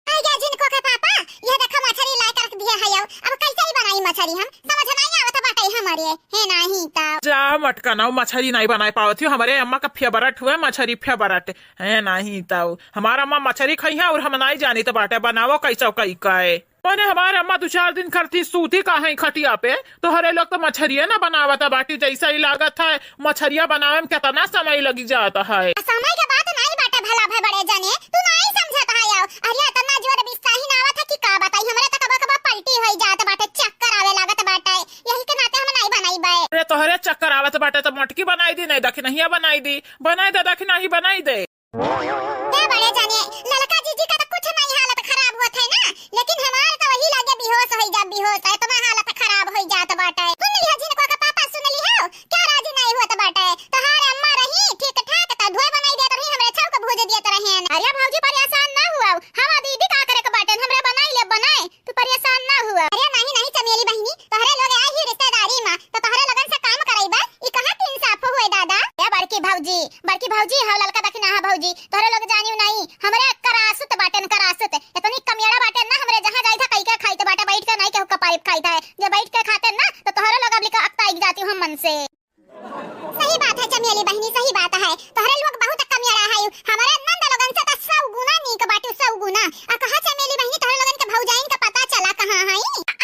आइ गया जिनको के पापा, यह देखो मछरी लाए के रख दिया है, अब कैसे ही बनाई मछरी, हम समझ नहीं आवत बाटे हमरे, है नहीं तो। जा मटका ना, मछरी नहीं बनाए पावत हो, हमरे अम्मा का favourite हुए मछरी, favourite है नहीं तो। हमार अम्मा मछरी खइहैं और हम नहीं जानित बाटे बनावो कैसो कई काए। मने हमार अम्मा दो चार दिन करती सूती का है खटिया पे, तोहरे लोग तो मछरिये ना बनावत बाटी, जैसा ही लागत है मछरिया बनावे में कितना समय लगी जात है। समय के बात नाई बाटे भला भे बड़े जने, तू नाई समझत है। अरे इतना जोर बिस्साही ना आवत है कि का बताई, हमरे तो कबो कबो पलटी होई जात बाटे, चक्कर आवे लागत बाटे, यही के नाते हम नाई बनाई बे। अरे तोहरे चक्कर आवत बाटे तो मटकी बनाई दी, नहीं दखिनहिया बनाई दी, बनाई दे दखिनही बनाई दे। ए बड़े जाने, ललका जीजी का तो कुछ नहीं हालत खराब होत है ना, लेकिन हमार तो वही लागे बेहोश होई जा, बेहोश, इतना हालत खराब होई जात बाटे। सुन लिहा जिनको के पापा, सुन लिहा, क्या राजी नहीं होत बाटे? तोहार अम्मा रही ठीक ठाक, त धोए बनाई देत रही, हमरे छौक भूज देत रहे। अरे भौजी परेशान ना हुआ, हवा दीदी का करे के बाटे, हमरे बनाई ले बनाए, तू परेशान ना हुआ। अरे नहीं नहीं चमेली बहिनी, तोहरे लोग आई ही रिश्तेदारी मा, तो तोहरे लोगन से काम कराई बा, ई कहाँ के इंसाफ हुए दादा? ए बड़की भौजी, बड़की भौजी, हौ ललका दखिनहा भौजी, तोहरे लोग जानियो नहीं, हमरे करासुत बाटेन करासुत, इतनी कमियाड़ा बाटेन ना, हमरे जहाँ जाई था कई के खाई तो बाटे, बैठ के नहीं केहू कपाई खाई था, जे बैठ के खाते ना तो तोहरे लोग अब लिखा अकताई जाती हूँ मन से। सही बात है चमेली बहिनी, सही बात है। तोहरे लोग बहुत कमियाड़ा है। हमारे नंद लोगन से तो सौ गुना नीक बाटे, सौ गुना। आ कहा चमेली बहिनी, तोहरे लोगन के भौजाइन का पता चला कहाँ है?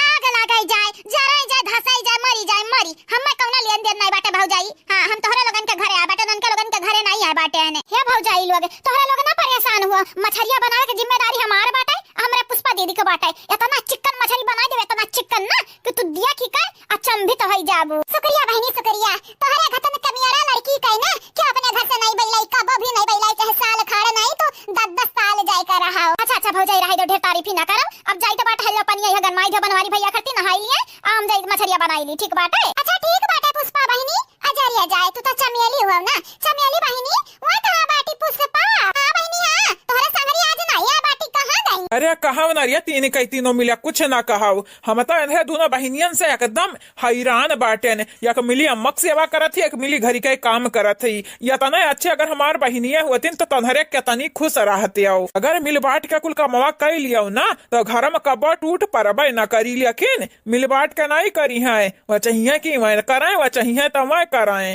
आग लगाई जाए, जराई जाए, धसाई जाए, मरी जाए, मरी। हमें कौनो लेन देन नहीं बाटे भौजाई। हाँ, हम तोहरे लोगन के घरे आ बाटे, उनके लोगन के घरे नहीं आ बाटे। हे भौजाई लोग, तोहरे लोग ना परेशान हुआ, मछरिया बनावे के जिम्मेदारी हमार बाटे, हमरे पुष्पा दीदी के बाटे। इतना चिकन मछरी बनाई देवे, इतना चिकन ना कि तू दिया खी कर अचंभित होई जाबू। शुक्रिया बहिनी, शुक्रिया। तोहरे घतन कमियारा लड़की कहे ना कि अपने घर से नहीं बैलाई, कबो भी नहीं बैलाई, चाहे साल खाड़ नहीं तो दस दस साल जाए का रहा। अच्छा, अच्छा भौजाई, रहे दो, ढेर तारीफ ही ना करो। अब जाई तो बाट हल्ला पानी आई है, गरमाई दो बनवारी भैया खरती नहाई लिए, आम जाई मछरिया बनाई ली, ठीक बाटे? अच्छा ठीक बाटे पुष्पा बहिनी, अजरिया जाए, तू तो चमेली हुआ ना, चमेली बहिनी, वहाँ कहाँ बाटी पुष्पा? हाँ बहिनी, हाँ, तोहरे संगरी आज नहीं आ बाटी, कहाँ गई? अरे कहाँ ना रे, तीन कई तीनों मिला, कुछ ना कहाऊ। हम तो इन्हें दोनों बहिनियन से एकदम हैरान बाटेन। एक मिली अम्मा के सेवा करत ही, एक मिली घरी के काम करत ही। इतने अच्छे अगर हमार बहिनिया होतिन तो तन्हरे कितनी खुश रहते हो। अगर मिल बांट के कुल कमवा कर लियो ना तो घर में कब्बो टूट परबे न करी, लेकिन मिल बांट के नहीं करी है। वह चाहिए कि वह करें, वह चाहिए तो वह करें।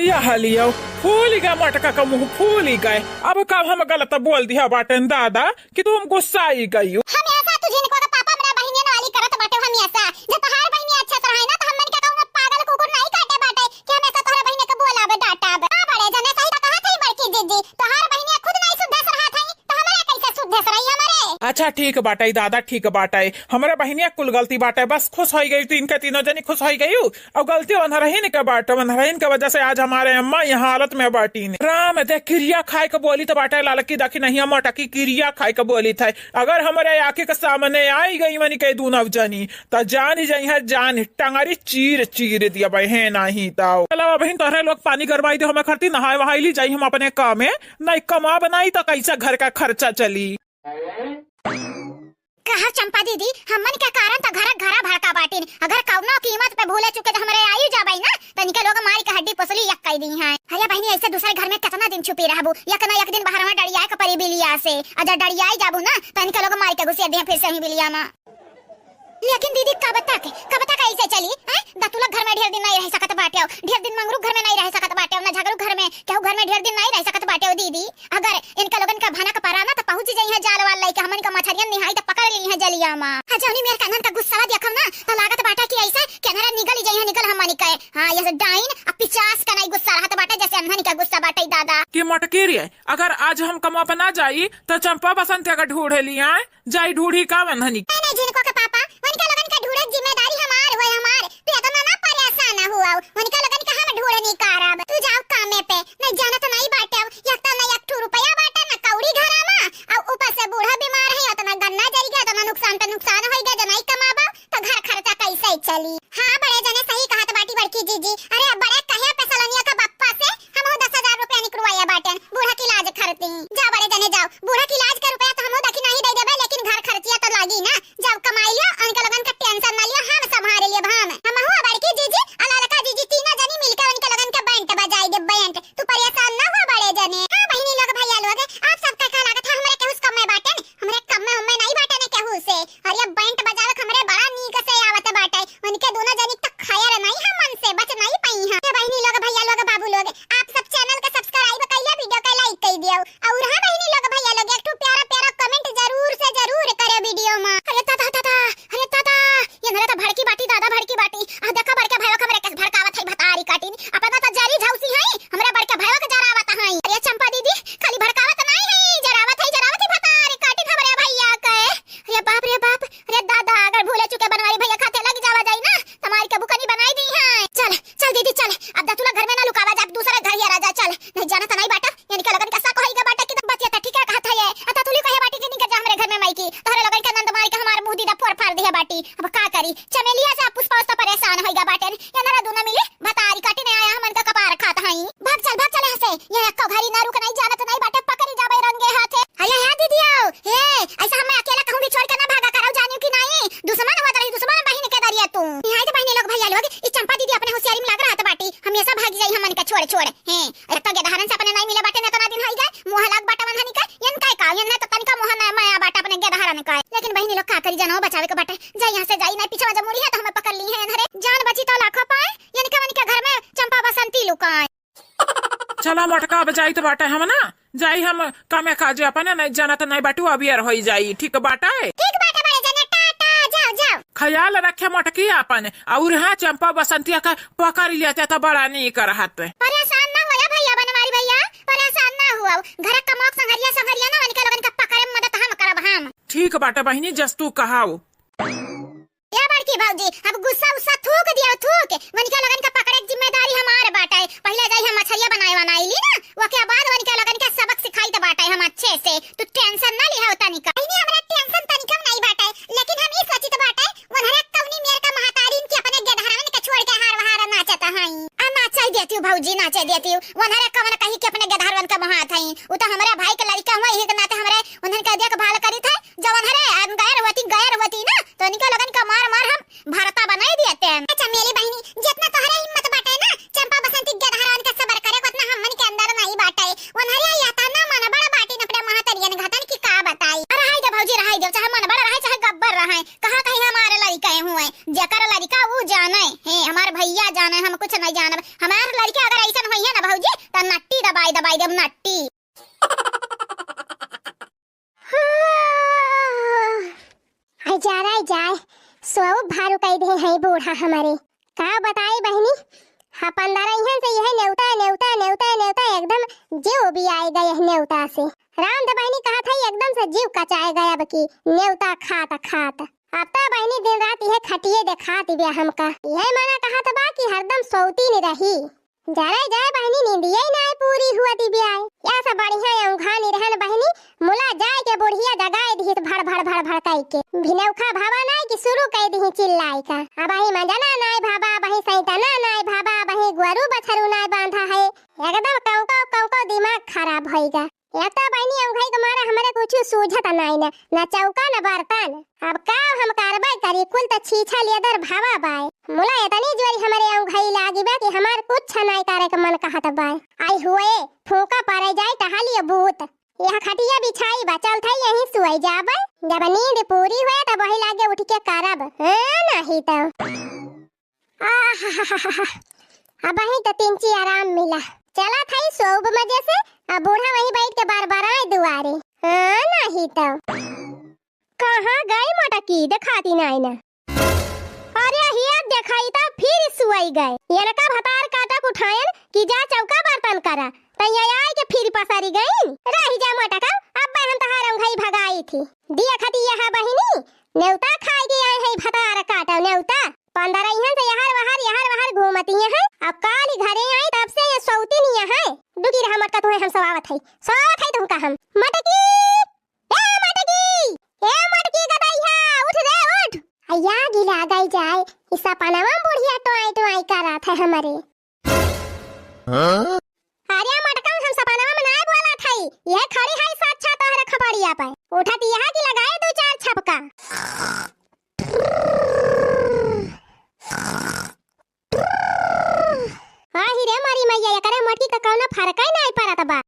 यह लियो, फूल गए मटका का मुंह, फूल गए। अब कब हम गलत बोल दिया बाटेन दादा कि तुम गुस्साई गई हो। हमेशा तू जिनको के पापा हमरा बहिनियन वाली करत बाटे हमेशा। जब तोहार बहिनी अच्छा से रहे ना तो हमन के कहूँ पागल कुकुर नहीं काटे बाटे कि हमेशा तोहरे बहिनी के बोलाबे डांटाबे। का बड़े जने सही तो कहा थे बड़की जीजी, तोहार बहिनिया खुद नहीं सुधर रहा था तो हमरा कैसे सुधर रही हमारे? अच्छा ठीक बाटे दादा, ठीक बाटे। हमरे बहिनिया कुल गलती बाटे, बस खुश होई गई, तीन के तीनों जनी खुश होई गई। और गलती ओन्हरहिन के बाटे, ओन्हरहिन के वजह से आज हमारे अम्मा यह हालत में बाटीन। राम दे किरिया खाए के बोली तो बाटे, ललकी दखिनहिया मटकी किरिया खाए के बोली थे। अगर हमरे आँखी के सामने आई गई मनी के दूनौ जनी, तो जान ही जाई है, जान टंगरी चीर चीर दिया भाई है नहीं तो। चलो बहिन, तोहरे लोग पानी गरमाई दे, हमें खरती नहाए वहाई ली जाई हम अपने काम में, नहीं कमा बनाई तो कैसे घर का खर्चा चली। कहा चंपा दीदी, हमन के कारण त घर घरा भड़का बाटिन। अगर कौनो कीमत पे भूले चुके त हमरे आयु जाबई ना, त इनके लोग मारी के हड्डी पसली एक कई दी हैं। अरे बहिनी, ऐसे दूसरे घर में कितना दिन छुपी रहबू? एक ना एक दिन बाहर में डरियाए के परी बिलिया से। अगर डरियाई जाबू ना, त इनके लोग मारी के घुसेड़ दिहे फिर से ही बिलिया में। लेकिन दीदी, कब तक, कब तक ऐसे चली, हैं? दतुलक घर में ढेर दिन नहीं रह सकत बाटे, ढेर दिन मंगरू घर में नहीं रह सकत बाटे, ना झगड़ू घर में, केहू घर में ढेर दिन नहीं रह सकत बाटे दीदी। अगर इनका लोगन का भनक परा ना, तो पहुंच जाई है जाल वाल लइके, हमन का मछरियन निहाई तो पकड़ ली है जलिया मा। हाँ, जौनी मेर का अनहन का गुस्सा देखम ना, तो लागत बाटे कि ऐसे कि अनहरा निगल ही जाई है, निगल हमन के। हाँ, ये डाइन अब पिचास का नहीं गुस्सा रहत बाटे, जैसे अनहन का गुस्सा बाटे दादा। कि मटकी रे, अगर आज हम कमवा पे ना जाई, तो चंपा बसंत का ढूंढे ली आए, जाई ढूंढी का वन्हनी। नहीं, नहीं, जिनको के पापा, उनके लोगन के ढूंढे जिम्मेदारी हमार होए, हमार। तू इतना ना परेशान हुआ, उनका लगन का हम ढूंढ नहीं करब। तू जाओ कामे पे, नहीं जानत नहीं बाटे, अब एक तो नहीं एक ठू रुपया बाटे, ना कौड़ी घरा मा, और ऊपर से बूढ़ा बीमार है, उतना गन्ना जरी गया, उतना नुकसान पे नुकसान होई गया, जो नहीं कमाबा, तो घर खर्चा कैसे चली? हाँ, बड़े जने सही कहत बाटी बड़की जीजी। अरे, अब बड़े कहे पे सलोनिया का बप्पा से हमहू दस हजार रुपया निकलवाया बाटेन, बूढ़ा के इलाज खरती। जा बड़े जने जाओ, बूढ़ा के इलाज का रुपया तो हमहू देखी नहीं दे देबे, लेकिन घर खर्चिया तो लागी ना। जाओ कमाई लियो, उनका लगन का tension ना लियो, हम संभाल लियो, हम। हमहू बड़की जीजी, आ ललका जीजी, तीनों जनी मिलके उनका लगन का बैंड बजाई दे, बैंड। तू परेशान ना हो बड़े जने। हाँ बहिनी लोग, भैया लोग, आप सबका का लागत है, हमरे केहू से कम में बाटेन? हमरे कम में उम्मे नहीं बाटेन केहू से। और ये बैंड बजावे के हमरे बड़ा नीक से आवत बाटे। उनके दोनों जनी तक खैर नहीं है, मन से बच नहीं पाई हैं। ये बहिनी लोग, भैया लोग, बाबू लोग, आप सब channel के subscribe कैले, video के like कर दियो। और हाँ बहिनी लोग, भैया लोग, एक ठो प्यारा प्यारा comment जरूर से जरूर करे video में। अरे दादा, दादा, अरे दादा, ये नरे तो भड़की बाटी, दादा भड़की बाटी। आ देखा बड़के भाई हमरे के भड़कावत है भतारी काटिन। अपना तो जरी झौसी है, हमरे बड़के भाई के जरावत है। अरे चंपा दीदी, खाली भड़कावत नहीं है, जरावत है, जरावत है भतारी काटिन हमरे भैया के। अरे बाप रे बाप, अरे दादा, अगर भूले चुके बनवारी भैया खाते लग जावा जाई ना, तुम्हारी कबू कनी बनाई दी है। चल, चल दीदी चल, अब दतुला घर में ना लुकावा जा, दूसरे घर या राजा चल। नहीं जाना तो नहीं बाटा, यानी का लगन का शक होइगा बाटा कि बतिया त ठीक है कहत है ये। अता तुली कहे बाटी कि निकल जा हमरे घर में माई की, तोहरे लगन के नंद मारी के हमार मुंह दीदा फोर फाड़ दिया बाटी। अब का करी, चमेलिया से पुष्पा उस तो परेशान होइगा बाटे। ये नरा दूना मिले, भतारी काटी नहीं आया, हमन का कपार खात हई। भाग चल, भाग चल यहाँ से, ये एको घड़ी ना रुक नहीं जानत नहीं बाटे, पकड़ी जाबे रंगे हाथे। अरे हाँ दीदी आओ, ए, ऐसा हमें अकेला कहूँ भी छोड़ के ना भागा करो, जानियो कि नहीं? दुश्मन हुआ रही, दुश्मन बहिन के दरिया तू। निहायत बहिनी लोग, भैया लोग, ई चंपा दीदी अपने होशियारी में लाग रहत बाटी, हमेशा भागी जाई हमन के छोड़ छोड़। हैं, अरे तो गेदहरन से अपने नहीं मिले बाटे ना, इतना दिन होई गए, मुँह लाग बाटा मन हनी का, यन काय का, यन ना तो तनिका मुँह ना माया बाटा अपने गेदहरन का। लेकिन बहिनी लोग का करी, जानो बचावे के बाटे, जाई यहाँ से जाई, नहीं पीछे वजह मुड़ी है तो हमें पकड़ ली है, अरे जान बची तो लाखों पाए, यन के मन के घर में चंपा बसंती लुकाए। चला मोटका, अब जाइत बाटे हम ना, जाई हम कमे काजे अपने, नहीं जानत नहीं बाटू, अबियर होई जाई, ठीक बाटे? ठीक बाटे बड़े जने, टाटा, जाओ, जाओ। ख्याल रखे मोटकी आपन, और हाँ चंपा बसंतिया का पकड़ लेते तो बड़ा नीक रहत। परेशान ना होया भैया बनवारी भैया, परेशान ना हुआ, घर कमोक संघरिया संघरिया ना, उनके लोगन का पकड़े में मदद हम करब हम। ठीक बाटे बहिनी, जस तू कहाओ। ए बड़की भौजी, अब गुस्सा उस्सा थूक दियो, थूक। वनिका लगन का पकड़े के जिम्मेदारी हमार बाटे। पहिले जाई हम मछरिया बनाए बनाई ली ना, ओके बाद वनिका लगन के सबक सिखाई त बाटे हम अच्छे से। तू tension ना लिहा तनिका। नहीं, हमरा tension तनिका नहीं बाटे, लेकिन हम ई सोचित बाटे, वनहरे कौनी मेर का महतारीन के अपने गेदहरवन के छोड़ के हार वहार नाचत हई। आ नाचे देती हूँ भौजी, नाचे देती हूँ। वनहरे कवन कही के अपने गेदहरवन का महत हई। उ तो हमरे भाई के लड़का हुआ, यही के नाते हमरे उन्हन के देखभाल करी थे। जवन हरे, हम गैर होती, गैर होती ना, तो इनके लोगन का मार मार हम भरता बनाई दिए थे। अच्छा मेरी बहिनी, जितना तोहरे हिम्मत बाटे ना, चंपा बसंती के गेदहरवन का सबर करे, उतना हमन के अंदर नहीं बाटे। उन्हरे या ता ना मन बड़ा बाटी न अपने महतरियन घतन की का बताई। अरे रहाई दे भौजी, रहाई दे, चाहे मन बड़ा रहे, चाहे गब्बर रहे, कहाँ कहीं हमारे लड़के हुए, जेकर लड़का वो जाने, हे हमार भैया जाने, हम कुछ नहीं जानब। हमार लड़के अगर ऐसन होई है ना भौजी, तो नट्टी दबाई दबाई देब, नट्टी। हाँ। आई जा रे, आई जाए, सोऊ भारू कई दे है बूढ़ा हमारे। का बताई बहिनी, हाँ, पंद्रह इहन से यह नेवता, नेवता, नेवता, नेवता, एकदम जीव भी आए गए है नेवता से। राम द बहिनी कहा था, एकदम से जीव कचाए गया अब की नेवता खात खात। अब तो बहिनी दिन रात यह खटिए देखात बिया हमका। यह माना कहा था बा कि हरदम सोती नहीं रही। जरे जय बहिनी, नींदिये नाय पूरी हुआ दिव्याय। या सब बढ़िया औंघा निरहन बहिनी, मुला जाय के बुढ़िया जगाय दिहित भड़ भड़ भड़ भड़ कई के। भिनौखा भवा नाय कि शुरू कई दिही चिल्लाय का। अबही मंजना नाय भाबा, अबही सैतना नाय भाबा, अबही गुअरू बछरू नाय बांधा है। एकदम कौको कौको दिमाग खराब होइगा। या तो बहिनी औंघई के मारे हमरे कुछ सूझत नाय न, न चौका न बर्तन। अब का हम करबे करी, कुल त छीछा लेदर भावा बाय। मुला इतनी जोरी हमरे औंघई लागी बा कि हमार कुछ नाय करे के मन कहत बाय। आई हुए, फूंका परे जाए टहलिए बूत। यह खटिया बिछाई बा, चल थे यहीं सुई जाबे। जब नींद पूरी हुए तब वही लागे उठ के करब। हाँ, नहीं तो। आहाहाहा। अब वहीं तो तिनची आराम मिला। चला था सोब मजे से, अब बूढ़ा वहीं बैठ के बरबराए दुआरे। हाँ, नहीं तो। कहाँ गई मोटकी, देखाती नाय ना। अरे हिया देखाई तो फिर सुई गए। यनका भतार काटक उठायन कि जा चौका बर्तन करा। तैया आए के फिर पसरी गई। रही जा मोटका, अब हम तहार औंघई भगाई थी। दिया खटी यहाँ बहिनी, नेवता खाए के आए है भतार काटो नेवता। पंद्रह इहन से यहर वहर, यहर वहर घूमती है। सोआवत है, सोआवत है तुमका हम। मटकी, ए मटकी, ए मटकी गदइहा, उठ रे उठ। अइया गिला गई जाए, ई सपनवा में बुढ़िया टोआई टोआई करत है हमरे। हाँ? अरे मटकम, हम सपनवा में नाय बोलत हई, यह खड़ी है साक्षात तोहरे खपड़िया पे। उठत यह कि लगाए दू चार छपका। हाँ ही रे मारी मैया, एकरे मटकी का कौनो फर्क ही नाय पड़त बा।